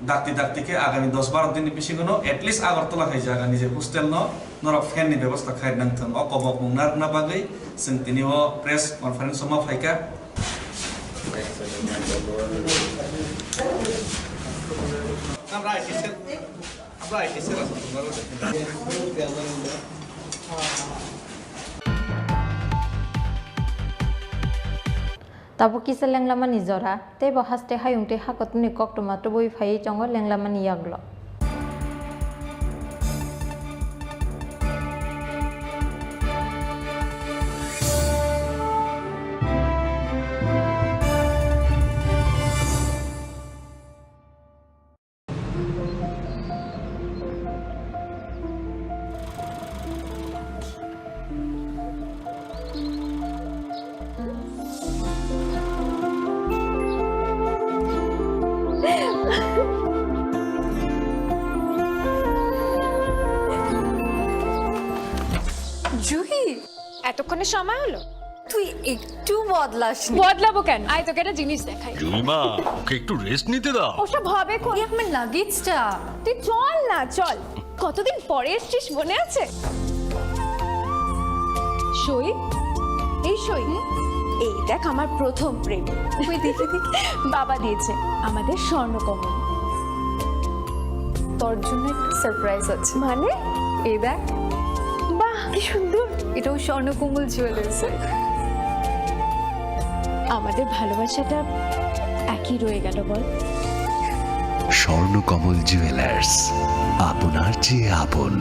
dakti dakti khe agami dos baro din ni bisingo no at least Agartala hai jaga ni je hostel no norok fan ni bebostha khai nang thung. O kobok mung narwkna bagwi chwng tini o press conference o ma phaikha. Tabuk kisa lenglamani jora, tei bo haste hayung tei hakotuni koktwma tubui phaiwi tongo lenglamani yagulo. Juhi, এতক্ষণে সময় হলো? তুই একটু বদলাসনি। বদলাবো কেন? আয়, তোকে একটা জিনিস দেখাই। জুলিমা, ওকে একটু রেস্ট নিতে দাও। ওসব হবে কোন? এই আমার লাগেজটা। তুই চল না, চল। কতদিন পরে এসছিস, মনে আছে? সই, এই সই। এই দেখ, আমার প্রথম প্রেম। ওই দেখে দেখে। বাবা দিয়েছে, আমাদের স্বর্ণকমল। তোর জন্য একটা সারপ্রাইজ আছে। মানে? এই দেখ। বাহ, কি সুন্দর। এটাও স্বর্ণকমল জুয়েলার্সের। আমাদের ভালোবাসাটা একই রয়ে গেল, বল? স্বর্ণকমল জুয়েলার্স, আপনার চেয়ে আপন।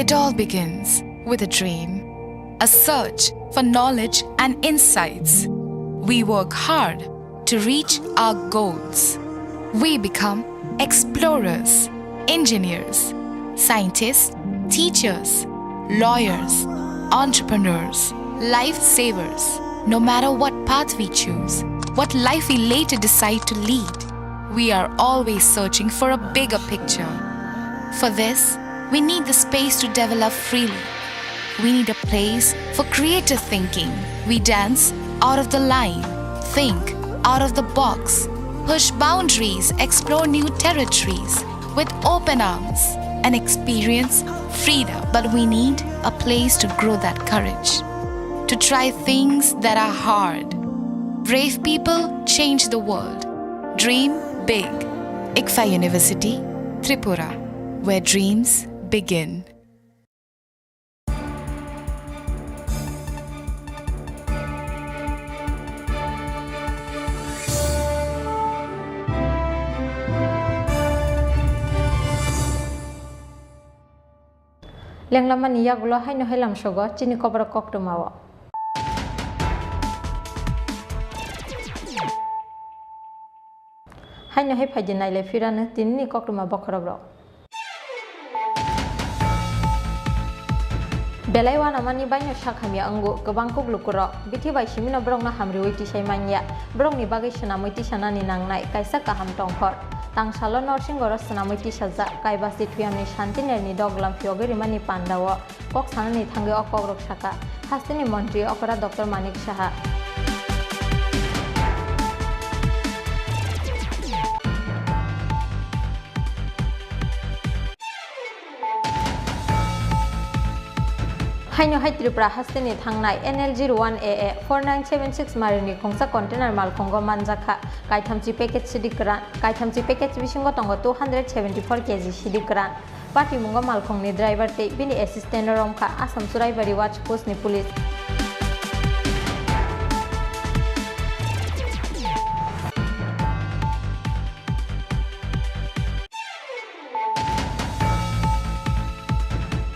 It all begins with a dream, a search for knowledge and insights. We work hard to reach our goals. We become explorers, engineers, scientists, teachers, lawyers, entrepreneurs, lifesavers. No matter what path we choose, what life we later decide to lead, we are always searching for a bigger picture. For this, we need the space to develop freely. We need a place for creative thinking. We dance out of the line, think out of the box, push boundaries, explore new territories with open arms, and experience freedom. But we need a place to grow that courage, to try things that are hard. Brave people change the world. Dream big. ICFAI University, Tripura, where dreams begin. Lenglamani yagulo haino hailam sogo chini kobor koktwmao. Haino hai phaidi nailai phirano tinini koktwma bokhorok rok. Belai uanamani baino sak hamya wngo kwbang kuk lukurok. Bithi bai simino borokno hamriui tisai manya. Borokni bagwi swnamwi tisanani nangnai kaisa kaham tongkhor. Tangsalo Norsingoro swnamwi tisajak Kaibasi Thuyamni Santinerni doglam phiyogwi rimani pandao kok sanani thangwi o kokrok saka hasteni montri okra Doctor Manik Saha. Haino hai Tripura hasteni thangnai N L zero one A A four nine seven six marini khungsa container malkhungo manjakha kaithamchi package sidi kwran. Kaithamchi package bisingo tongo two hundred seventy four K G sidi kwran. Patimungo malkhungni driver tei bini assistant-no romkha Assam Churaibari Watch Post-ni police.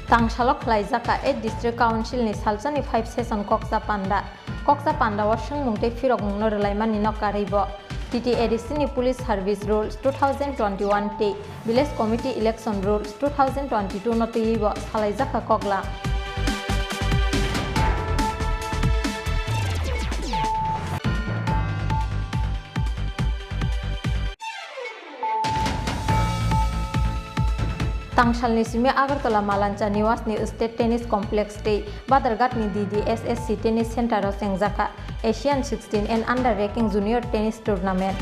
Tangsalo khwlaijakha eight District Council-ni salsani five session koksa panda. Koksa pandao swngmung tei phirokmungno rwlaimanino karwibo T T A D C-ni Police Service Rules two thousand twenty-one tei Village Committee Election Rules two thousand twenty-two no twiwi bo salaijakha koklam. Tangsalni simi Agartala Malancha Niwas ni State Tennis Complex tei Badharghat ni D D S S C Tennis Center o chengjakha Asian sixteen and Under Ranking Junior Tennis Tournament.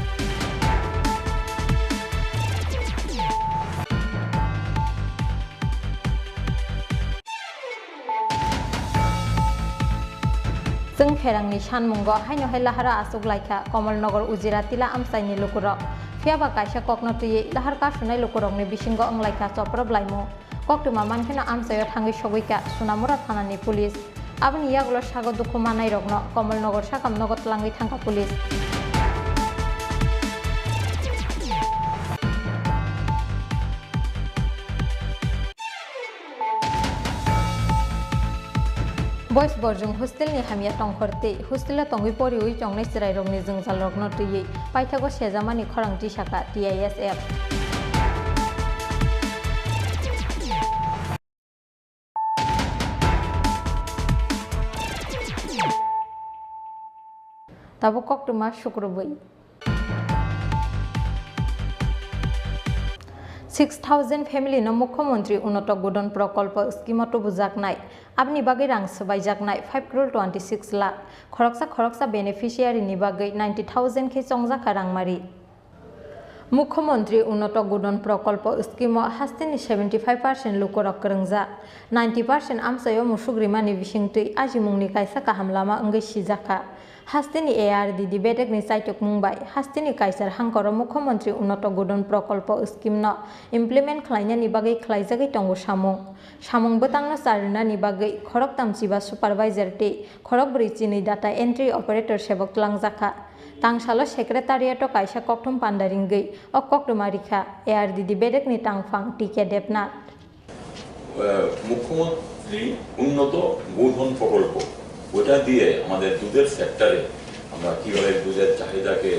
Chwng pherangni sanmungo haino hai lahara achuk laikha Kamalnagar Ujira Tila amchaini lukurok. Phiyaba kaisa kokno twiwi lahar kasunai lukurokni bisingo wnglaikha chopro blaimung. Koktwma mankheno amchaio thangwi sogwikha Sonamura thanani police. Aboni yagulo sago dukhu manairokno Kamalnagar sakam nogo twlangwi thangkha police. Boys Borjwng hostelni hamya tongkhor tei hostelo tongwi poriwi chongnai chwrairokni jwngjalrokno twiwi paithago sejamani khorang tisakha T I S F. Tabuk koktwma sukrubwi. Six thousand family no Mukhyamantri Unnoto Gudon Prokolpo scheme o tubujaknai. Aboni bagwi rang swbaijaknai five crore twenty six lakh. Khoroksa khoroksa beneficiary ni bagwi ninety thousand khe chongjakha rangmari. Mukhyamantri Unnoto Gudon Prokolpo scheme o hasteni seventy five percent lukurok kwrwngjak, ninety percent amchaio musuk rimani bisingtwi ajimungni kaisa kaham lama wngwi sijakha. Hasteni A R D D bedekni chaitukmung bai hasteni kaisar hangkoro Mukhyamantri Unnoto Gudon Prokolpo scheme no implement khlainani bagwi khlaijagwi tongo samung. Samung bwtangno charwrwnani bagwi khoroktam chiba supervisor tei khorokbrwi chinwi data entry operator sebok twlangjakha. Tangsalo secretariat-o kaisa kokthum panda ringwi o koktwma rikha A R D D bedekni tangphang T K Debnath. আহ, মুখ্যমন্ত্রী উন্নত গোধন প্রকল্প, ওটা দিয়ে আমাদের দুধের সেক্টরে আমরা কিভাবে দুধের চাহিদাকে,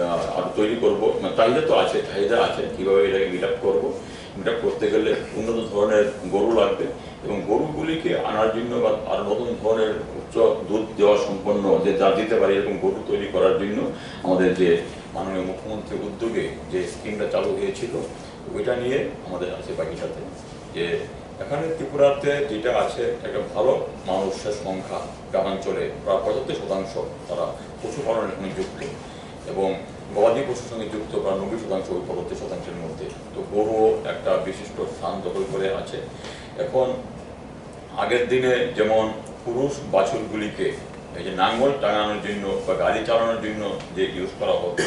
আহ, আরো তৈরি করব, মানে, চাহিদা তো আছে, চাহিদা আছে, কিভাবে এটাকে মিট আপ করবো, মিট আপ করতে গেলে উন্নত ধরনের গরু লাগবে এবং গরুগুলিকে আনার জন্য বা আরো নতুন ধরনের উচ্চ দুধ দেওয়া সম্পন্ন যে যা দিতে পারে এরকম গরু তৈরি করার জন্য আমাদের যে মাননীয় মুখ্যমন্ত্রীর উদ্যোগে যে স্কিমটা চালু হয়েছিল, ওইটা নিয়ে আমাদের আছে বাগিচাতে। যে এখানে ত্রিপুরাতে যেটা আছে, একটা ভালো মানুষের সংখ্যা, গ্রামাঞ্চলে প্রায় পঁচাত্তর শতাংশ তারা পশুপালনের সঙ্গে যুক্ত এবং গবাদি পশুর সঙ্গে যুক্ত প্রায় নব্বই শতাংশ ওই পঁচাত্তর শতাংশের মধ্যে। তো গরুও একটা বিশিষ্ট স্থান দখল করে আছে। এখন আগের দিনে যেমন পুরুষ বাছুরগুলিকে এই যে নাঙ্গল টাঙানোর জন্য বা গাড়ি চালানোর জন্য যে ইউজ করা হতো,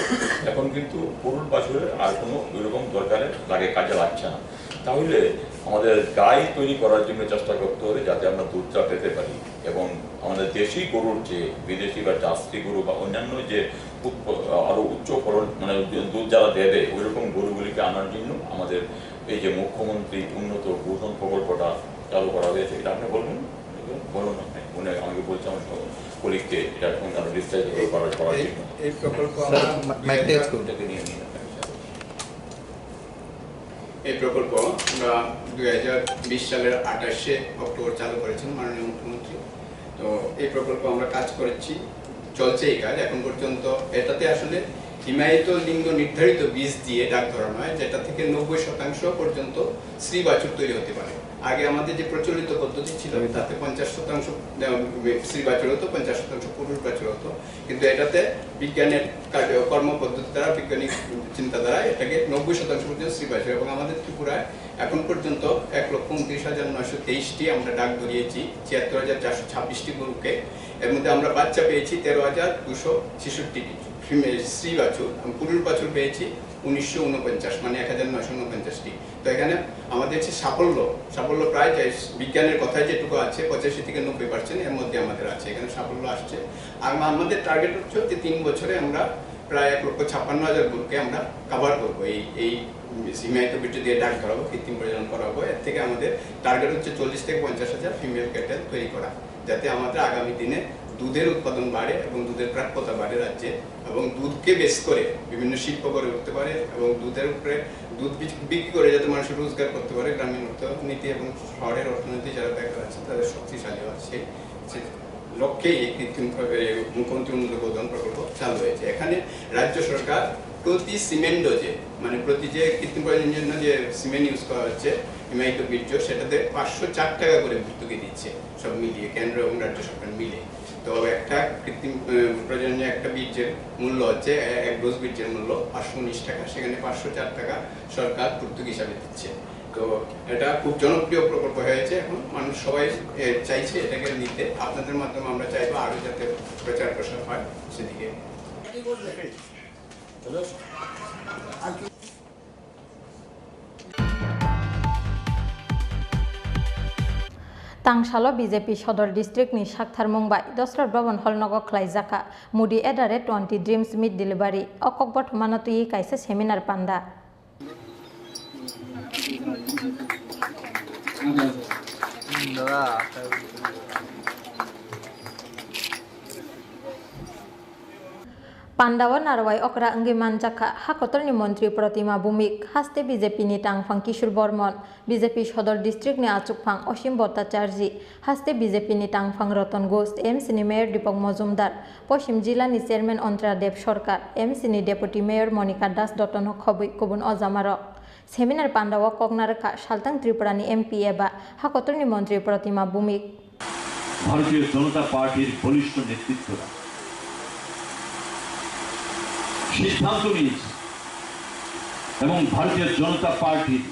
এখন কিন্তু পুরুষ বাছুরের আর কোনো ওইরকম দরকারে লাগে, কাজে লাগছে না। তাহলে আমাদের গাই তৈরি করার জন্য চেষ্টা করতে হবে, যাতে আমরা দুধটা পেতে পারি এবং আমাদের দেশি গরুর চেয়ে বিদেশি বা জার্সি গরু বা অন্যান্য যে উৎপ-, আরো উচ্চ ফলন, মানে, দুধ যারা দেবে, ওইরকম গরুগুলিকে আনার জন্য আমাদের এই যে মুখ্যমন্ত্রী উন্নত গোধন প্রকল্পটা চালু করা হয়েছে, এটা আপনি বলবেন? বলুন আপনি। উনি আমাকে বলছে, আমার কলিগকে এটা এখন আরো বিস্তারিত করে করার, করার এই, জন্য। এই প্রকল্প স্যার, আমরা মা-, মাইকটা ইউজ করুন। এটাকে নিয়ে নিন। এই প্রকল্প আমরা দুই হাজার বিশ সালের আঠাশে অক্টোবর চালু করেছেন মাননীয় মুখ্যমন্ত্রী। তো এই প্রকল্প আমরা কাজ করেছি, চলছে এই কাজ এখন পর্যন্ত। এটাতে আসলে হিমায়িত লিঙ্গ নির্ধারিত বীজ দিয়ে ডাক ধরানো হয়, যেটা থেকে নব্বই শতাংশ পর্যন্ত স্ত্রী বাছুর তৈরি হতে পারে। আগে আমাদের যে প্রচলিত পদ্ধতি ছিল, তাতে পঞ্চাশ শতাংশ, আহ, স্ত্রী বাছুর হতো, পঞ্চাশ শতাংশ পুরুষ বাছুর হতো, কিন্তু এটাতে বিজ্ঞানের কার্য-, কর্মপদ্ধতি দ্বারা, বৈজ্ঞানিক চিন্তাধারা এটাকে নব্বই শতাংশ পর্যন্ত স্ত্রী বাছুর। এবং আমাদের ত্রিপুরায় এখন পর্যন্ত এক লক্ষ ঊনত্রিশ হাজার নয়শো তেইশটি আমরা ডাক ধরিয়েছি, ছিয়াত্তর হাজার চারশো ছাব্বিশটি গরুকে। এর মধ্যে আমরা বাচ্চা পেয়েছি তেরো হাজার দুশো ছেষট্টিটি ফিমে-, স্ত্রী বাছুর, এবং পুরুষ বাছুর পেয়েছি উনিশশো ঊনপঞ্চাশ, মানে এক হাজার নয়শো ঊনপঞ্চাশটি। তো এখানে আমাদের যে সাফল্য, সাফল্য প্রায় যে বিজ্ঞানের কথায় যেটুকু আছে, পঁচাশি থেকে নব্বই পার্সেন্ট এর মধ্যে আমাদের আছে, এখানে সাফল্য আসছে। আর আমা-, আমাদের টার্গেট হচ্ছে যে তিন বছরে আমরা প্রায় এক লক্ষ ছাপ্পান্ন হাজার গরুকে আমরা কভার করবো এই, এই সীমায়িত বীর্য দিয়ে ডাক ধরাবো, কৃত্রিম প্রজনন করাবো। এর থেকে আমাদের টার্গেট হচ্ছে চল্লিশ থেকে পঞ্চাশ হাজার ফিমেল ক্যাটেল তৈরি করা, যাতে আমাদের আগামী দিনে দুধের উৎপাদন বাড়ে এবং দুধের প্রাপ্যতা বাড়ে রাজ্যে, এবং দুধকে বেস করে বিভিন্ন শিল্প গড়ে উঠতে পারে এবং দুধের উপরে, দুধ বিক-, বিক্রি করে যাতে মানুষ রোজগার করতে পারে, গ্রামীণ অর্থনীতি এবং শহরের অর্থনীতি যারা বেকার আছে তাদের শক্তিশালী হয়। সেই, সেই লক্ষ্যেই এই কৃত্রিম প্র-, এই মুখ্যমন্ত্রী উন্নত গোধন প্রকল্প চালু হয়েছে। এখানে রাজ্য সরকার প্রতি সিমেন্ট ডোজে, মানে প্রতি যে কৃত্রিম প্রজননের জন্য যে সিমেন্ট ইউজ করা হচ্ছে, হিমায়িত বীর্য, সেটাতে পাঁচশো চার টাকা করে ভর্তুকি দিচ্ছে, সব মিলিয়ে কেন্দ্র এবং রাজ্য সরকার মিলে। তো একটা কৃত্রিম, আহ, প্রজননের একটা বীর্যের মূল্য হচ্ছে, এ-, এক ডোজ বীর্যের মূল্য পাঁচশো উনিশ টাকা, সেখানে পাঁচশো চার টাকা সরকার ভর্তুকি হিসাবে দিচ্ছে। তো এটা খুব জনপ্রিয় প্রকল্প হয়েছে, এখন মানুষ সবাই, এ, চাইছে এটাকে নিতে। আপনাদের মাধ্যমে আমরা চাইবো আরো যাতে প্রচার প্রসার হয় সেদিকে। Tangsalo B J P Sodor District ni Sakthar Mumbai Dosrot Bhavan Hall nogo khlaijakha Modi at the rate twenty Dreams Meet Delivery o kokbothomano twiwi kaisa seminar panda. Pandao narwai okra wngwi manjakha hakotorni montri Protima Bhumik, haste B J P ni tangphang Kishore Bormon, B J P Sodor District ni achukphang Osim Bhattacharjee, haste B J P ni tangphang Ratan Ghosh, M C ni Mayor Deepak Majumdar, Poschim Jila ni Chairman Antara Dev Sarkar, M C ni Deputy Mayor Monika Das Dotto no khobwi kubun ojamarok. Seminar pandao kokna rwkha Saltang Tripura ni M P eba hakotorni montri Protima Bhumik. ভারতীয় জনতা পার্টির বলিষ্ঠ নেতৃত্বরা সিদ্ধান্ত নিয়েছে এবং ভারতীয় জনতা পার্টির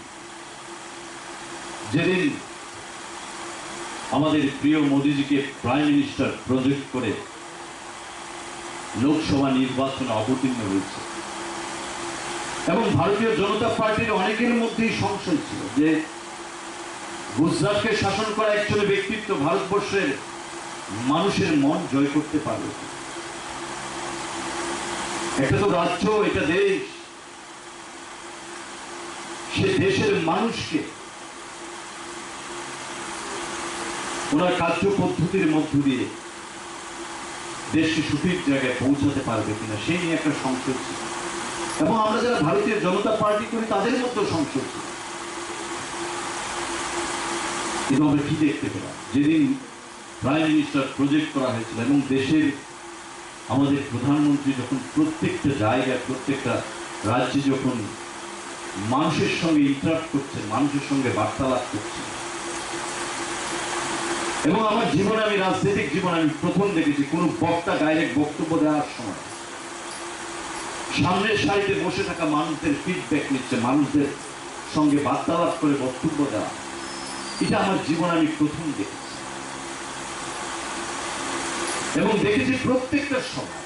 যেদিন আমাদের প্রিয় মোদিজিকে প্রাইম মিনিস্টার প্রজেক্ট করে লোকসভা নির্বাচনে অবতীর্ণ হয়েছে এবং ভারতীয় জনতা পার্টির অনেকের মধ্যেই সংশয় ছিল যে গুজরাটকে শাসন করা একজন ব্যক্তিত্ব ভারতবর্ষের মানুষের মন জয় করতে পারবে কি? এটা তো রাজ্য, এটা দেশ, সে দেশের মানুষকে ওনার কার্যপদ্ধতির মধ্য দিয়ে দেশকে সঠিক জায়গায় পৌঁছাতে পারবে কিনা সেই নিয়ে একটা সংশয় ছিল। এবং আমরা যারা ভারতীয় জনতা পার্টি করি তাদের মধ্যেও সংশয় ছিল। কিন্তু আমরা কি দেখতে পেলাম? যেদিন প্রাইম মিনিস্টার প্রজেক্ট করা হয়েছিল এবং দেশের আমাদের প্রধানমন্ত্রী যখন প্রত্যেকটা জায়গায়, প্রত্যেকটা রাজ্যে যখন মানুষের সঙ্গে ইন্টারাক্ট করছে, মানুষের সঙ্গে বার্তালাপ করছে, এবং আমার জীবনে, আমি রাজনৈতিক জীবনে আমি প্রথম দেখেছি কোনো বক্তা ডাইরেক্ট বক্তব্য দেওয়ার সময় সামনের সারিতে বসে থাকা মানুষদের ফিডব্যাক নিচ্ছে, মানুষদের সঙ্গে বার্তালাপ করে বক্তব্য দেওয়া, এটা আমার জীবনে আমি প্রথম দেখেছি। এবং দেখেছি প্রত্যেকটা সময়,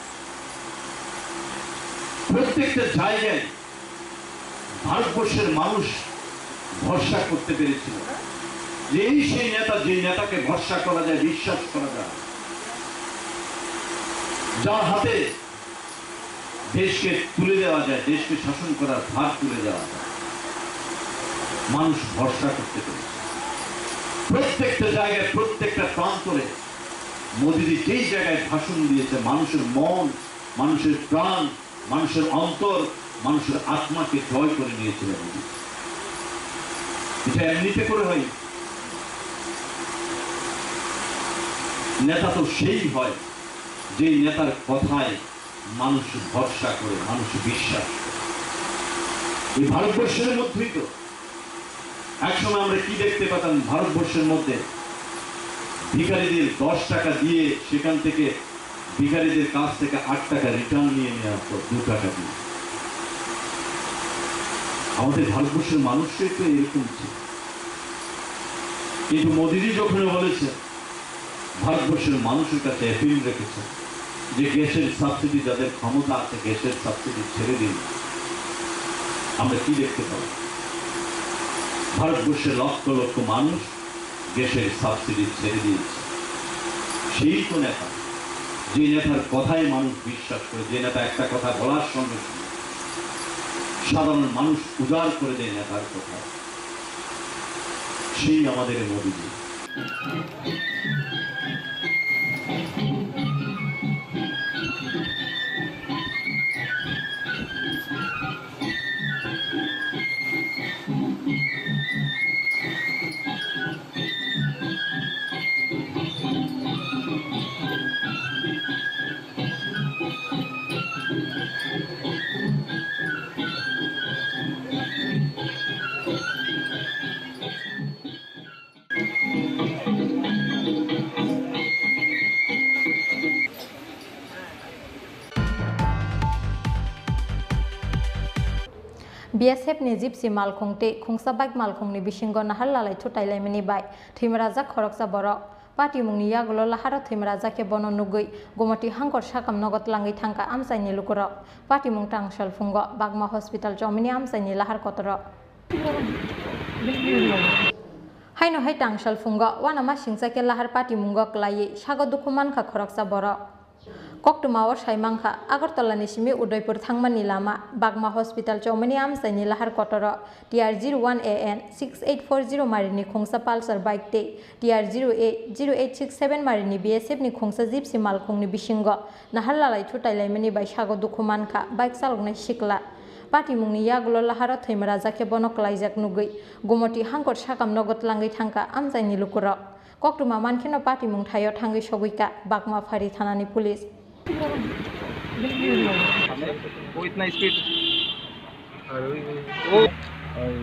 প্রত্যেকটা জায়গায় ভারতবর্ষের মানুষ ভরসা করতে পেরেছিল যে এই সেই নেতা, যে নেতাকে ভরসা করা যায়, বিশ্বাস করা যায়, যার হাতে দেশকে তুলে দেওয়া যায়, দেশকে শাসন করার ভার তুলে দেওয়া যায়। মানুষ ভরসা করতে পেরেছে। প্রত্যেকটা জায়গায়, প্রত্যেকটা প্রান্তরে মোদিজি যেই জায়গায় ভাষণ দিয়েছে, মানুষের মন, মানুষের প্রাণ, মানুষের অন্তর, মানুষের আত্মাকে জয় করে নিয়েছিলেন মোদিজি। এটা এমনিতে করে হয়? নেতা তো সেই হয়, যেই নেতার কথায় মানুষ ভরসা করে, মানুষ বিশ্বাস করে। এই ভারতবর্ষের মধ্যেই তো একসময় আমরা কি দেখতে পেতাম, ভারতবর্ষের মধ্যে ভিখারিদের দশ টাকা দিয়ে সেখান থেকে ভিখারিদের কাছ থেকে আট টাকা রিটার্ন নিয়ে নেওয়া হতো, দু টাকা দিয়ে। আমাদের ভারতবর্ষের মানুষরাই তো এরকম ছিল। কিন্তু মোদিজি যখন বলেছেন, ভারতবর্ষের মানুষের কাছে অ্যাপিল রেখেছেন যে গ্যাসের সাবসিডি, যাদের ক্ষমতা আছে গ্যাসের সাবসিডি ছেড়ে দিন, আমরা কি দেখতে পাই? ভারতবর্ষের লক্ষ লক্ষ মানুষ গ্যাসের সাবসিডি ছেড়ে দিয়েছে। সেই তো নেতা, যে নেতার কথায় মানুষ বিশ্বাস করে, যে নেতা একটা কথা বলার সঙ্গে সঙ্গে সাধারণ মানুষ উজাড় করে দেয় নেতার কথা, সেই আমাদের মোদিজি। B S F ni Gypsy malkhung tei khungsa bike malkhungni bisingo nahar lalai thutailaimani bai thwimrajak khoroksa borok. Patimungni yagulo laharo thwimrajak khe bono nugwi Gomoti hangkor sakam nogo tlangwi thangkha amchaini lukurok. Patimung tangsalphungo Bagma Hospital chomini amchaini lahar kotoro. Haino hai tangsalphungo uanama singcha khe lahar patimungo klaiwi sago dukhu mankha khoroksa borok. Koktwmao sai mankha, Agartala ni simi Udaipur thangmani lama, Bagma Hospital chomani amchaini lahar kotoro T R zero one A N six eight four zero marini khungsa Pulsar bike tei T R zero eight zero eight six seven marini B S F ni khungsa Gypsy malkhungni bisingo nahar lalai thutailaimani bai sago dukhu mankha bike chaloknai sikla. Patimungni yagulo laharo thwimrajak khe bono klaijak nugwi Gomoti hangkor sakam nogo tlangwi thangkha amchaini lukurok. Koktwma mankheno patimung thaio thangwi sogwikha Bagma Phari thanani police. With my speed. আর ওই, ওই, ও। ওই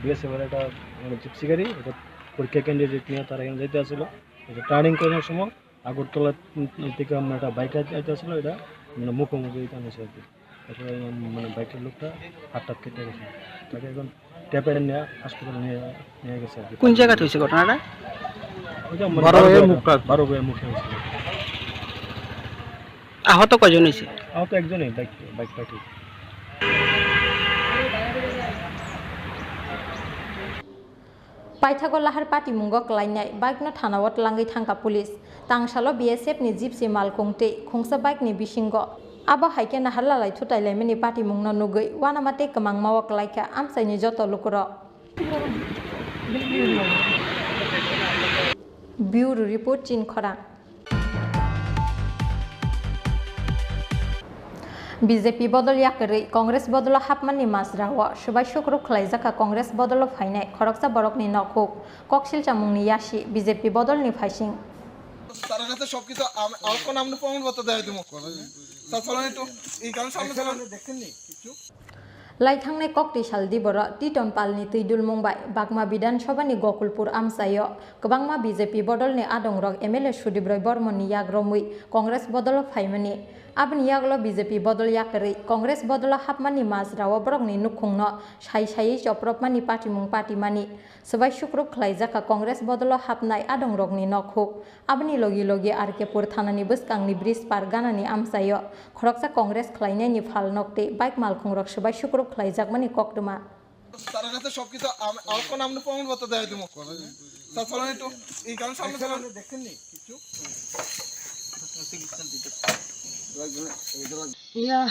বিএসএফ এর একটা, মানে, জিপসি গাড়ি, এটা পরীক্ষা ক্যান্ডিডেট নিয়ে তারা এখানে যাইতে আসছিল। এটা টার্নিং করার সময় আগরতলা থেকে আমরা একটা বাইক আইতে আসছিল, এটা, মানে, মুখোমুখি এটা হয়েছে আর কি। তারপরে, উম, মানে, বাইকের লোকটা হাত টাত কেটে গেছে। তাকে এখন ট্যাপেডে নিয়ে হাসপাতালে নিয়ে, নিয়ে গেছে আর কি। কোন জায়গাতে হয়েছে ঘটনাটা? ওই যে, মানে, বারো বারো ভাইয়ের ভাইয়ের মুখটা। বারো ভাইয়ের মুখে হয়েছিল। আহত কয়জন হয়েছে? আহত একজনই, bike, bike party. Paithago lahar patimungo klainai bike no thanao tlangwi thangkha police. Tangsalo B S F ni Gypsy malkhung tei khungsa bike ni bisingo. Abo hai khe nahar lalai thutailaimani patimungno nugwi uanama tei kwmangmao klaikha amchaini joto lukurok. Bureau Report, Chinkhorang. B J P bodol yakarwi Congress bodolo hapmani majrao swbai sukrub khlaijak kha Congress bodolo phainai khoroksa borokni nokhuk. Koksil chamungni yasi B J P bodolni phaising. তার কাছে সবকিছু আম-, আমার ফোন, আপনি প্রমাণপত্র দেখাই দেবো। স্যার, চলেন একটু, এই কারণে সামনে চলেন। Lai thangnai koktwi sal diboro Titon palni twi dulmung bai Bagma Bidhan Sabhani Gokulpur amchaio kwbangma B J P bodolni adongrok M L A Sudip Roy Bormonni yak romwi Congress bodolo phaimani. Aboni yagulo B J P bodol yakarwi Congress bodolo hapmani majrao borokni nukhungno sai saiwi chopropmani patimung patimani swbai sukrub khlaijak kha Congress bodolo hapnai adongrokni nokhuk. Aboni logi logi R K Pur thanani bwskangni bridge par ganani amchaio khoroksa Congress khlainaini phalnok tei bike malkhungrok swbai sukrub khlaijakmani koktwma. তার কাছে সবকিছু আম-, আমার ফোন, আপনি প্রমাণপত্র দেখাই দেবো। স্যার, চলেন একটু, এই কারণে সামনে চলেন। দেখছেন নি কিছু? ইয়া,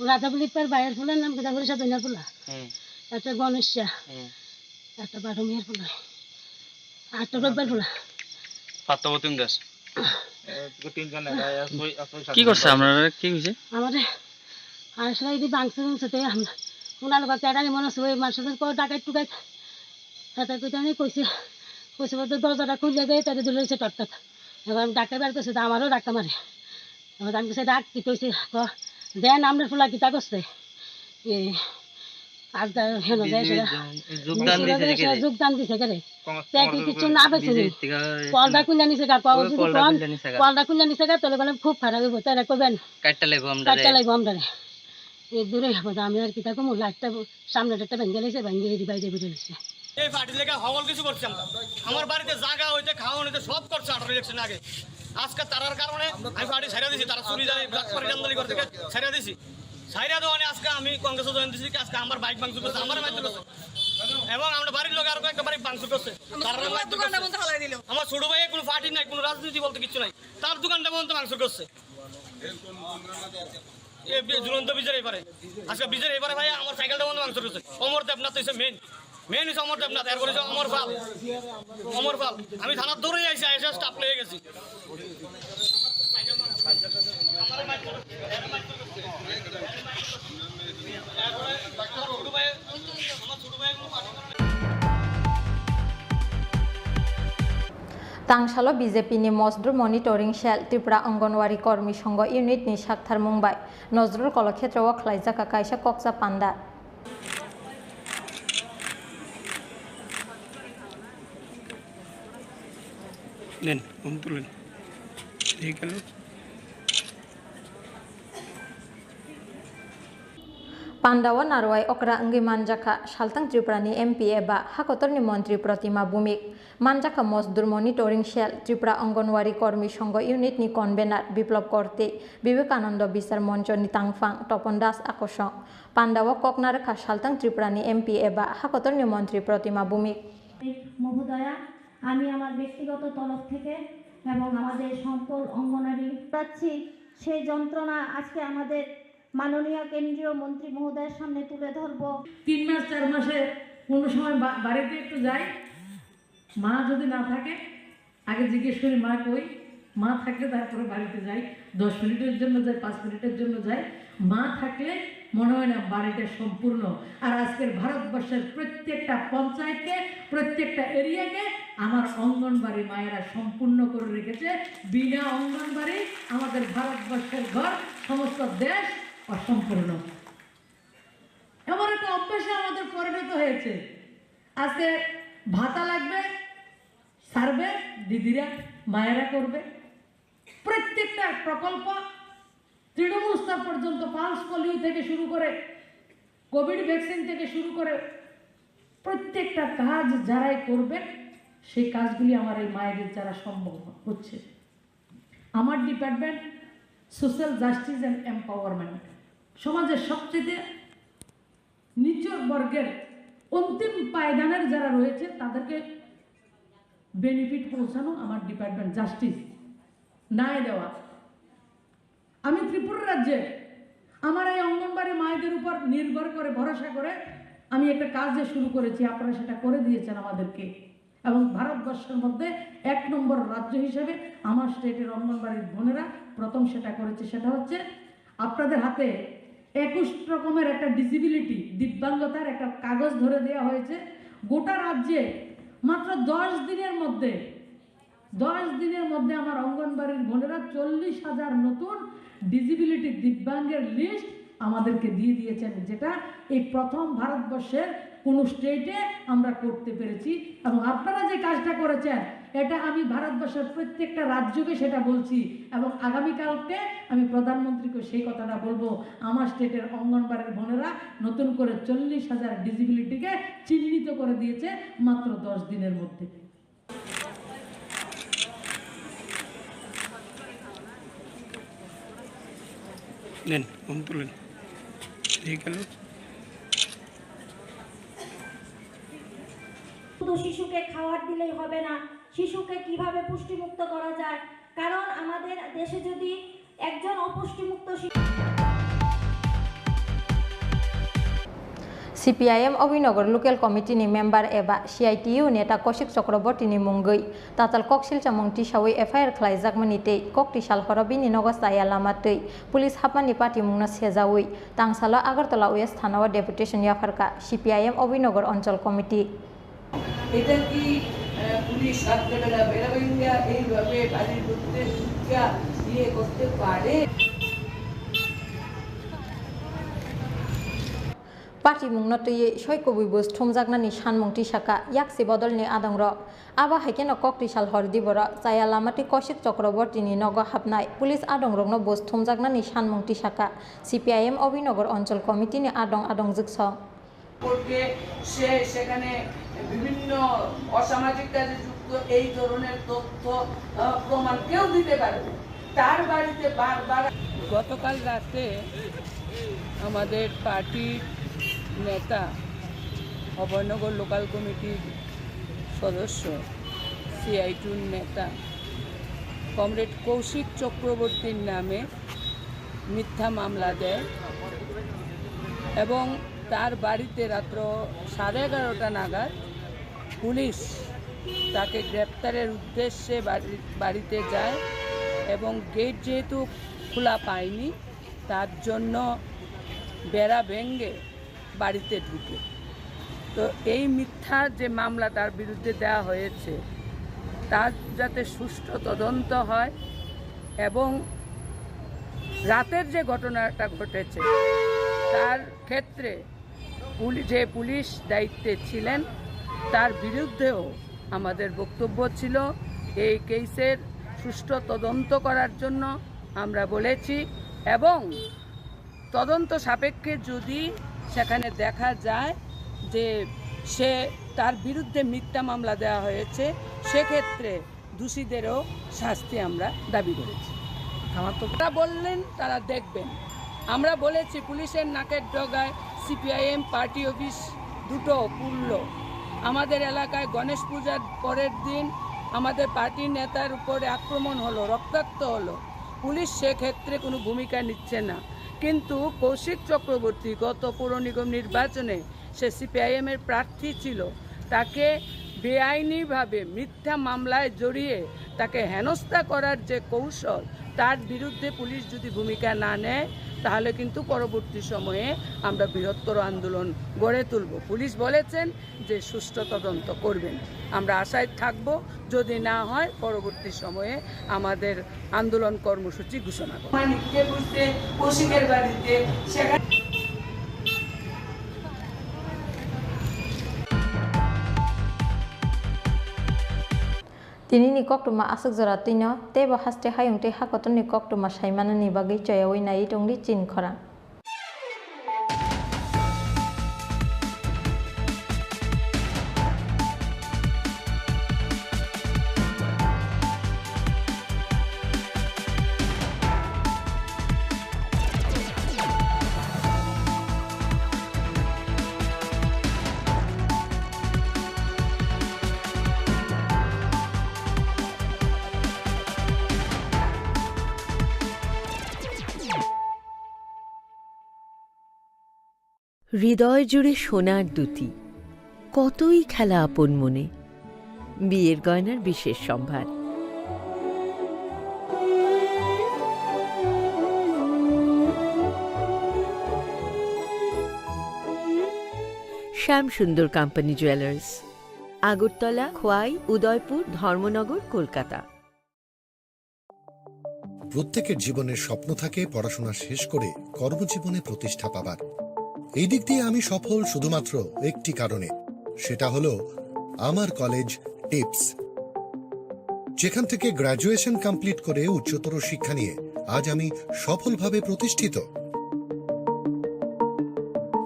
রাজা বলি তার ভাইয়ের ফুলের নাম কিতা করি সাধু ফুলা। হুম। একটা গণেশা। হুম। একটা বারো মেয়ের ফুলা। আটটা রোববার ফুলা। পাত্তা বতুন দাস। কি করছে আপনারা? কি হয়েছে? আমারে আসলে এই যে বাংসে বাংসে তো আমরা ওনার লোক কেডানি মনে হচ্ছে ওই মানুষদের কো ডাকাত টুকাইত Hete koi tani koise, koise bolte dorjata khulya de, tare dole se tok tok. Ebar ami dhakka bar koise, to amaro dhakka mare. Ebar ami koise, "Dhak, ki koise, ko, den amne pula kita koste." E, ar da heno de, jogdan dise kere. Jogdan dise kere. Te ki kichu na bese ni. Porda khulya nise ga, ko, porda khulya nise ga, tole gole khub kharap oibo, tare koben. Katta laibo amdare. Katta laibo amdare. E dure habo da ami ar kita komu, light ta samne ta bengele se bengele di bai de bidele se. এই পার্টি লেগে হগল কিছু করছে আমরা। আমার বাড়িতে জায়গা হইতে, খাওয়া হইতে সব করছে আঠারো ইলেকশন আগে। আজকে তারার কারণে আমি পার্টি ছেড়ে দিছি, তারা চুরি জানি ব্ল্যাক পার্টি জানদালি করতে গিয়ে ছেড়ে দিছি। ছাইরা দেওয়ানে আজকে আমি কংগ্রেসে জয়েন দিছি, আজকে আমার বাইক ভাঙচুর করছে, আমার বাইক করছে। এবং আমরা বাড়ির লোক আরো কয়েকটা বাড়ি ভাঙচুর করছে। তারা আমার দোকানটা বন্ধ ফালাই দিল। আমার ছোট ভাইয়ের কোনো পার্টি নাই, কোনো রাজনীতি বলতে কিচ্ছু নাই। তার দোকানটা পর্যন্ত ভাঙচুর করছে। এ বি-, ঝুলন্ত ব্রিজের এপারে। আজকে ব্রিজের এপারে ভাই আমার সাইকেলটা বন্ধ ভাঙচুর করছে। অমর দেবনাথ হইছে মেইন। মেইন হইছে অমর দেবনাথ, এরপরে হইছে অমর পাল। অমর পাল। আমি থানার দৌড়ে আইছি, আইসা স্টাফ লয়ে গেছি। Tangsalo B J P ni Mosdur Monitoring Cell Tripura Anganwadi Kormi Songho Unit ni saktharmung bai Nazrul Kolokhetro o khlaijak kaisa kokcha panda. Nen, om tulen. Thik ase. Pandao narwai okra wngwi manjakha Saltang Tripurani M P eba hakotorni montri Protima Bhumik. Manjakha Mosdur Monitoring Cell Tripura Anganwadi Kormi Songho Unit ni convener Biplab Korte, Vivekananda Bisar Moncho ni tangphang Topon Das akosong. Pandao kokna rwkha Saltang Tripurani M P eba hakotorni montri Protima Bhumik. মহোদয়া, আমি আমার ব্যক্তিগত তরফ থেকে এবং আমাদের সকল অঙ্গনারী পাচ্ছি, সেই যন্ত্রণা আজকে আমাদের মাননীয় কেন্দ্রীয় মন্ত্রী মহোদয়ের সামনে তুলে ধরব। তিন মাস, চার মাসে কোনো সময় বা-, বাড়িতে একটু যাই, মা যদি না থাকে, আগে জিজ্ঞেস করি, "মা কই?" মা থাকলে তারপরে বাড়িতে যাই, দশ মিনিটের জন্য যাই, পাঁচ মিনিটের জন্য যাই। মা থাকলে মনে হয় না বাড়িটা সম্পূর্ণ। আর আজকের ভারতবর্ষের প্রত্যেকটা পঞ্চায়েতে, প্রত্যেকটা এরিয়াকে আমার অঙ্গনবাড়ি মায়েরা সম্পূর্ণ করে রেখেছে। বিনা অঙ্গনবাড়ি আমাদের ভারতবর্ষের ঘর, সমস্ত দেশ অসম্পূর্ণ। এমন একটা অভ্যাসে আমাদের পরিণত হয়েছে। আজকে ভাতা লাগবে, সার্ভে দিদিরা, মায়েরা করবে। প্রত্যেকটা প্রকল্প তৃণমূল স্তর পর্যন্ত, পালস পোলিও থেকে শুরু করে, কোভিড ভ্যাকসিন থেকে শুরু করে, প্রত্যেকটা কাজ যারাই করবে, সেই কাজগুলি আমার এই মায়েদের দ্বারা সম্ভব হচ্ছে। আমার department social justice and empowerment, সমাজের সবচেয়ে নিচু বর্গের অন্তিম পায়দানের যারা রয়েছে, তাদেরকে বেনিফিট পৌঁছানো আমার ডিপার্টমেন্ট, জাস্টিস, ন্যায় দেওয়া। আমি ত্রিপুরা রাজ্যে আমার এই অঙ্গনবাড়ি মায়েদের উপর নির্ভর করে, ভরসা করে আমি একটা কাজ যে শুরু করেছি, আপনারা সেটা করে দিয়েছেন আমাদেরকে। এবং ভারতবর্ষের মধ্যে এক নম্বর রাজ্য হিসেবে আমার স্টেটের অঙ্গনবাড়ির বোনেরা প্রথম সেটা করেছে। সেটা হচ্ছে আপনাদের হাতে একুশ রকমের একটা ডিসেবিলিটি, দিব্যাঙ্গতার একটা কাগজ ধরে দেওয়া হয়েছে। গোটা রাজ্যে মাত্র দশ দিনের মধ্যে, দশ দিনের মধ্যে আমার অঙ্গনবাড়ির বোনেরা চল্লিশ হাজার নতুন ডিসেবিলিটি, দিব্যাঙ্গের লিস্ট আমাদেরকে দিয়ে দিয়েছেন, যেটা এই প্রথম ভারতবর্ষের কোনো স্টেটে আমরা করতে পেরেছি। এবং আপনারা যে কাজটা করেছেন, এটা আমি ভারতবর্ষের প্রত্যেকটা রাজ্যকে সেটা বলছি, এবং আগামীকালকে আমি প্রধানমন্ত্রীকে সেই কথাটা বলবো। আমার স্টেটের অঙ্গনবাড়ির বোনেরা নতুন করে চল্লিশ হাজার ডিসেবিলিটিকে চিহ্নিত করে দিয়েছে মাত্র দশ দিনের মধ্যে। নেন, ফোন তুলেন। ঠিক আছে। শুধু শিশুকে খাবার দিলেই হবে না, শিশুকে কিভাবে পুষ্টিমুক্ত করা যায়, কারণ আমাদের দেশে যদি একজন অপুষ্টিমুক্ত শিশু C P I M Obinagar Local Committee ni member eba C I T U neta Kaushik Chakraborty ni mungwi tatal kok silchamung tisawi F I R khlaijakmani tei kok tisal horo bini nogo chaya lama twi police hapmani patimungno sejawi tangsalo Agartala West Thanao deputation yapharkha C P I M Obinagar Onchol Committee. এটা কি, আহ, পুলিশ রাত্রেবেলা বেড়াবেঙ্গা এইভাবে বাড়ির মধ্যে ঢুকিয়া ইয়ে করতে পারে? Patimungno twiwi soi kubui bus thumjaknani sanmung tisaka yaksi bodolni adongrok. Abo hai kheno kok twisal hor diboro chaya lama twi Kaushik Chakrabortini nogo hapnai police adongrokno bus thumjaknani sanmung tisaka C P I M Abhinagar Anchal Committee-ni adong adongjwk song. করতে সে সেখানে বিভিন্ন অসামাজিক কাজে যুক্ত এই ধরনের তথ্য, আহ, প্রমাণ কেউ দিতে পারবে না। তার বাড়িতে বারবার গতকাল রাতে আমাদের পার্টির নেতা, অভয়নগর লোকাল কমিটির সদস্য, সিআইটিউর নেতা কমরেড কৌশিক চক্রবর্তীর নামে মিথ্যা মামলা দেয় এবং তার বাড়িতে রাত্র সাড়ে এগারোটা নাগাদ পুলিশ তাকে গ্রেপ্তারের উদ্দেশ্যে বাড়ি, বাড়িতে যায় এবং গেট যেহেতু খোলা পায়নি, তার জন্য বেড়া ভেঙে বাড়িতে ঢুকে। তো এই মিথ্যা যে মামলা তার বিরুদ্ধে দেওয়া হয়েছে, তার যাতে সুষ্ঠু তদন্ত হয় এবং রাতের যে ঘটনাটা ঘটেছে, তার ক্ষেত্রে পুলি-, যে পুলিশ দায়িত্বে ছিলেন, তার বিরুদ্ধেও আমাদের বক্তব্য ছিল। এই কেসের সুষ্ঠু তদন্ত করার জন্য আমরা বলেছি এবং তদন্ত সাপেক্ষে যদি সেখানে দেখা যায় যে সে, তার বিরুদ্ধে মিথ্যা মামলা দেওয়া হয়েছে, সেক্ষেত্রে দোষীদেরও শাস্তি আমরা দাবি করেছি। থানার তো তারা বললেন তারা দেখবেন। আমরা বলেছি পুলিশের নাকের ডগায় সিপিআইএম পার্টি অফিস দুটো পুড়ল। আমাদের এলাকায় গণেশ পূজার পরের দিন আমাদের পার্টির নেতার উপরে আক্রমণ হলো, রক্তাক্ত হলো। পুলিশ সেক্ষেত্রে কোনো ভূমিকা নিচ্ছে না। কিন্তু কৌশিক চক্রবর্তী গত পৌর নিগম নির্বাচনে সে সিপিআইএম এর প্রার্থী ছিল, তাকে বেআইনিভাবে মিথ্যা মামলায় জড়িয়ে তাকে হেনস্থা করার যে কৌশল, তার বিরুদ্ধে পুলিশ যদি ভূমিকা না নেয়, তাহলে কিন্তু পরবর্তী সময়ে আমরা বৃহত্তর আন্দোলন গড়ে তুলব। পুলিশ বলেছেন যে সুষ্ঠু তদন্ত করবেন। আমরা আশায় থাকব, যদি না হয় পরবর্তী সময়ে আমাদের আন্দোলন কর্মসূচি ঘোষণা করব। মানিককে বুঝতে কৌশিকের বাড়িতে সেখানে Tinini koktwma aswk jora twino teibo haste hayung tei hakotorni koktwma saimanani bagwi choyaui naiwi tongdi chini khorang. হৃদয় জুড়ে সোনার দুতি, কতই খেলা আপন মনে। বিয়ের গয়নার বিশেষ সম্ভার। শ্যাম সুন্দর কোম্পানি জুয়েলার্স, আগরতলা, খোয়াই, উদয়পুর, ধর্মনগর, কলকাতা। প্রত্যেকের জীবনের স্বপ্ন থাকে পড়াশোনা শেষ করে কর্মজীবনে প্রতিষ্ঠা পাবার। এই দিক দিয়ে আমি সফল শুধুমাত্র একটি কারণে, সেটা হলো আমার কলেজ টিপস, যেখান থেকে গ্র্যাজুয়েশন কমপ্লিট করে উচ্চতর শিক্ষা নিয়ে আজ আমি সফলভাবে প্রতিষ্ঠিত।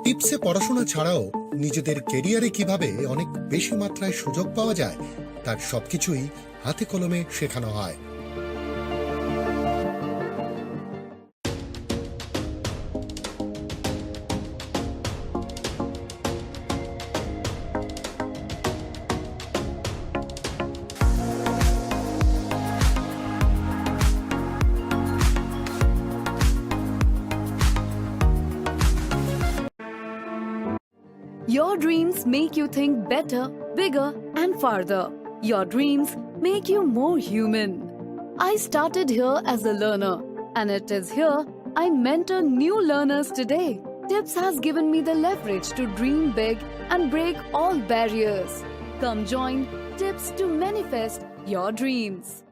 টিপসে পড়াশোনা ছাড়াও নিজেদের ক্যারিয়ারে কিভাবে অনেক বেশি মাত্রায় সুযোগ পাওয়া যায়, তার সবকিছুই হাতে কলমে শেখানো হয়। Your dreams make you think better, bigger, and farther. Your dreams make you more human. I started here as a learner, and it is here I mentor new learners today. Tips has given me the leverage to dream big and break all barriers. Come join Tips to manifest your dreams.